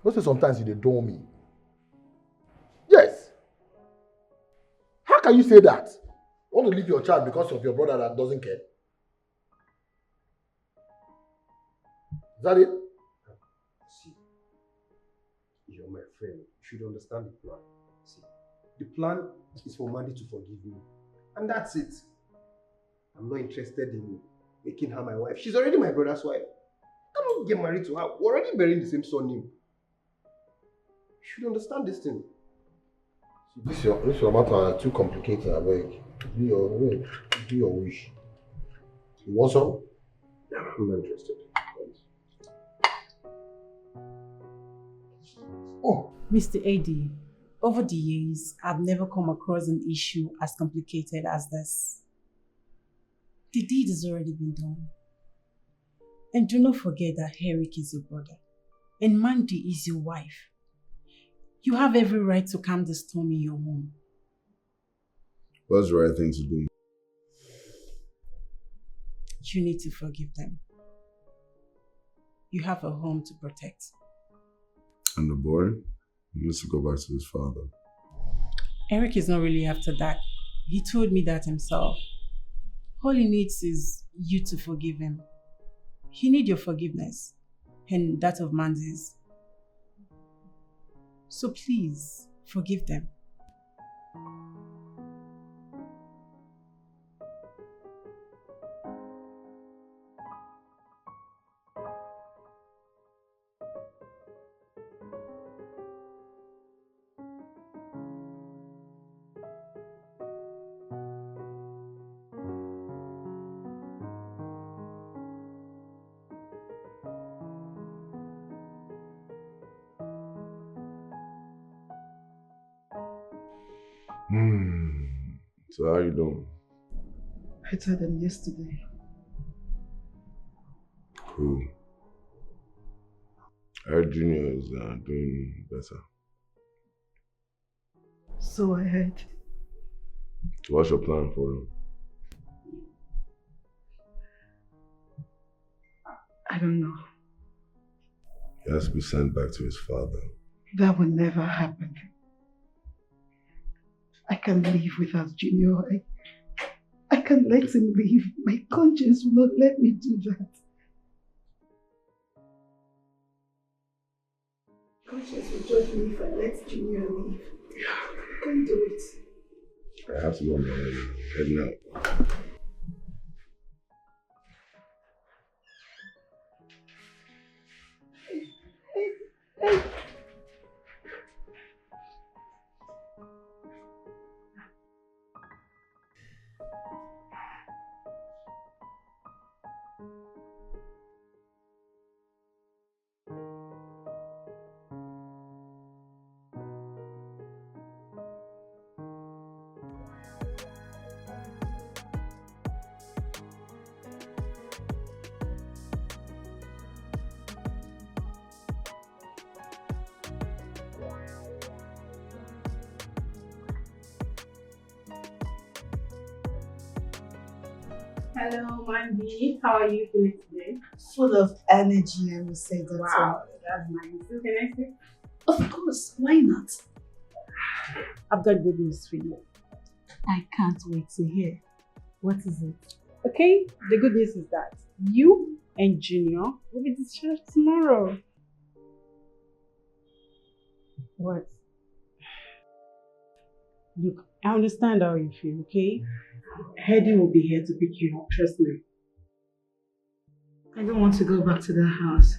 You say sometimes you dey dull me. Yes. How can you say that? You want to leave your child because of your brother that doesn't care? Is that it? See, you're my friend. You should understand the plan. See, the plan is for Mandy to forgive me. And that's it. I'm not interested in making her my wife. She's already my brother's wife. I cannot get married to her. We're already bearing the same surname. You should understand this thing. This your this your matter too complicated, I beg. Do your wait, do your wish. You want some? I'm not interested. Oh, Mister Eddie, over the years, I've never come across an issue as complicated as this. The deed has already been done. And do not forget that Eric is your brother. And Mandy is your wife. You have every right to calm the storm in your home. What's the right thing to do? You need to forgive them. You have a home to protect. And the boy needs to go back to his father. Eric is not really after that. He told me that himself. All he needs is you to forgive him. He needs your forgiveness and that of Mandy's. So please, forgive them. Hmm. So how you doing? Better than yesterday. Cool. I heard Junior is uh, doing better. So I heard. So what's your plan for him? I don't know. He has to be sent back to his father. That will never happen. I can't live without Junior. I, I can't let him leave. My conscience will not let me do that. Conscience will judge me if I let Junior leave. I can't do it. I have to go on my way. Heading out. Hello, Mandy. How are you feeling today? Full of energy, I will say that. Wow, that's nice. So can I sit? Of course, why not? I've got good news for you. I can't wait to hear. What is it? Okay, the good news is that you and Junior will be discharged tomorrow. What? Look, I understand how you feel, okay? Hedy will be here to pick you up, trust me. I don't want to go back to that house.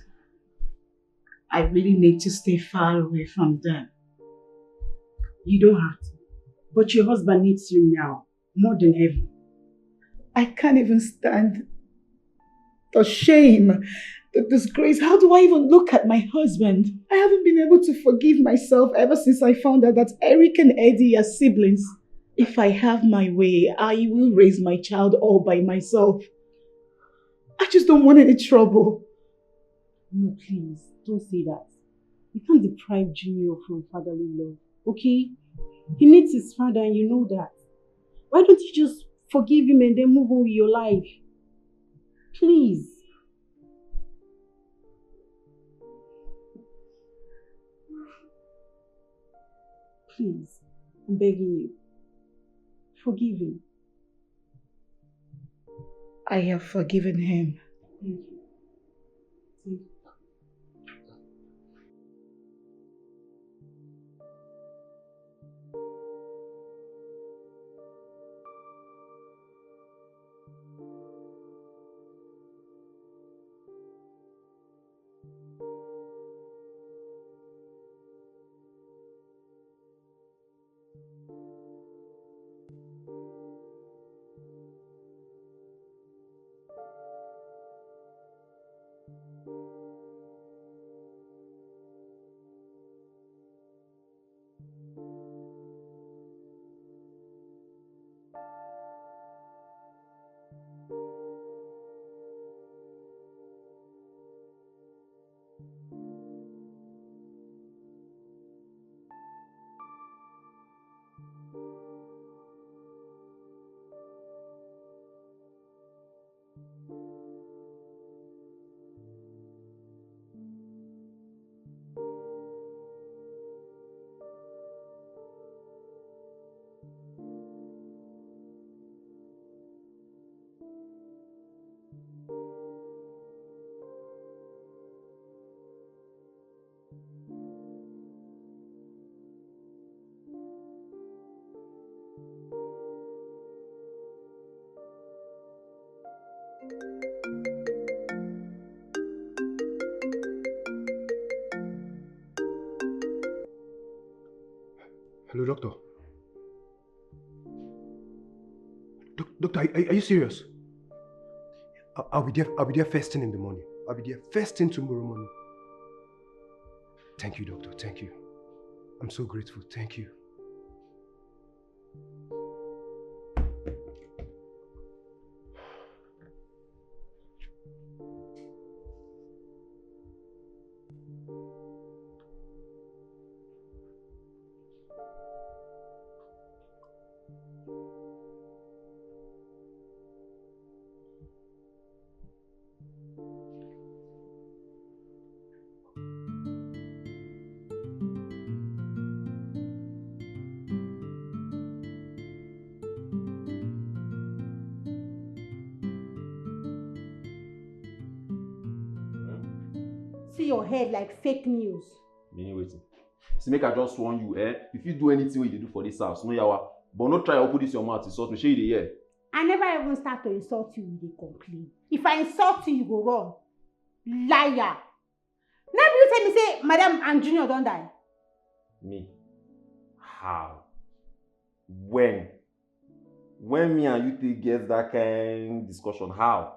I really need to stay far away from them. You don't have to. But your husband needs you now, more than ever. I can't even stand the shame, the disgrace. How do I even look at my husband? I haven't been able to forgive myself ever since I found out that Eric and Hedy are siblings. If I have my way, I will raise my child all by myself. I just don't want any trouble. No, please, don't say that. You can't deprive Junior from fatherly love, okay? He needs his father and you know that. Why don't you just forgive him and then move on with your life? Please. Please, I'm begging you. Forgive him. I have forgiven him. Thank you. Thank you. Hello, doctor. Doc- doctor, are, are you serious? I- I'll be there. I'll be there first thing in the morning. I'll be there first thing tomorrow morning. Thank you, doctor. Thank you. I'm so grateful. Thank you. See your head like fake news. Meaning wetin? See, make I just warn you, eh? If you do anything wey you dey do for this house, no yawa. But no try open this your mouth insult me. Shey you dey hear? I never even start to insult you, you dey complain. If I insult you, you go run. Liar. Now you tell me say Madam and Junior don die. Me? How? When? When me and you take get that kind discussion? How?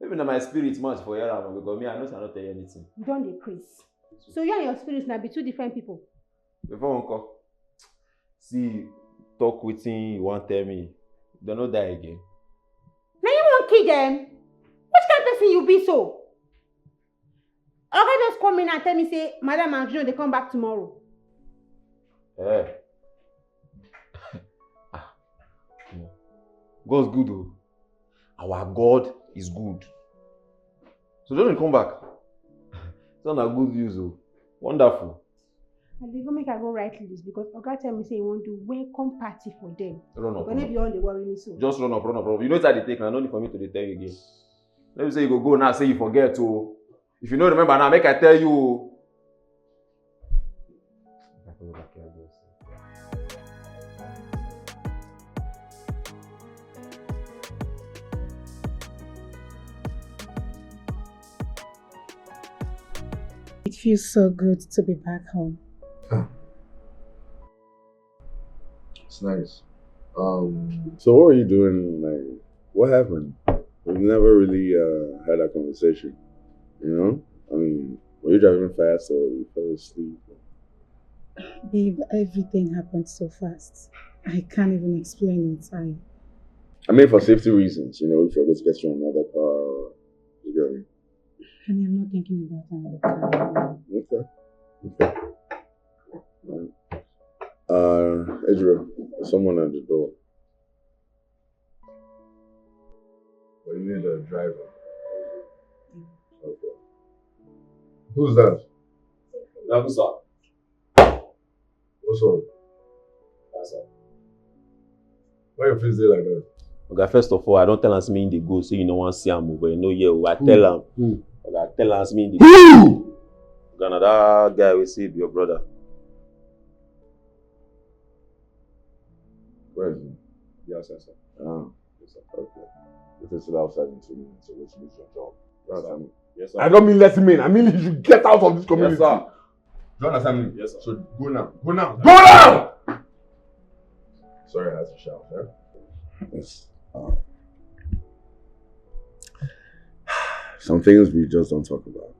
Maybe na my spirit match for here, because me, I know say I no tell you anything. You don dey craze. So you and your spirit na be two different people. Before one call, see, talk wetin you wan tell me. Dem no die again. Na you wan kill dem? Which kind person you be so? Oga just come in and tell me say Madam and Junior dey come back tomorrow. Eh. Ah, omo. God's good o. Our God is good. So don't come back. It's not a good news, oh. Wonderful. I dey go make I go write list because Oga tell me say he wan do welcome party for them. Run up. But no be all dey worry me so. Just run up, run up, run up. You know what I dey take now. No need for me to dey tell you again. Let me say you go go now. Say you forget, oh. If you no remember now, make I tell you, oh. It feels so good to be back home. It's nice. Um, so what were you doing? Like, what happened? We've never really uh, had a conversation. You know, I mean, were you driving fast or you fell asleep? Babe, everything happened so fast. I can't even explain it. I I mean, for safety reasons, you know, if you're going to get you another car, you get me? Honey, I'm not thinking about another car. Okay. Okay. Right. Uh, Adriel, there's someone at the door. But you need a driver. Okay. Who's that? Officer. What's up? That's all. Why your face there like that? Oga, first of all, I don't tell us me in the go, so you know one see am, but you know, yeah, I tell am. Who? Oga, tell us me in the Who? Oga, na that guy we see your brother. Where is he? Yes, sir, sir. Ah, Yes, sir. Okay. If it's still outside in two minutes, so let's lose your job. That's Sir. um, Yes, sir. I don't mean let him in. I mean you should get out of this Yes, community. Sir. Do you understand me? Yes, sir. So go now. Go now. Go now! Sorry, I had to shout. Eh? Yes. Uh, some things we just don't talk about.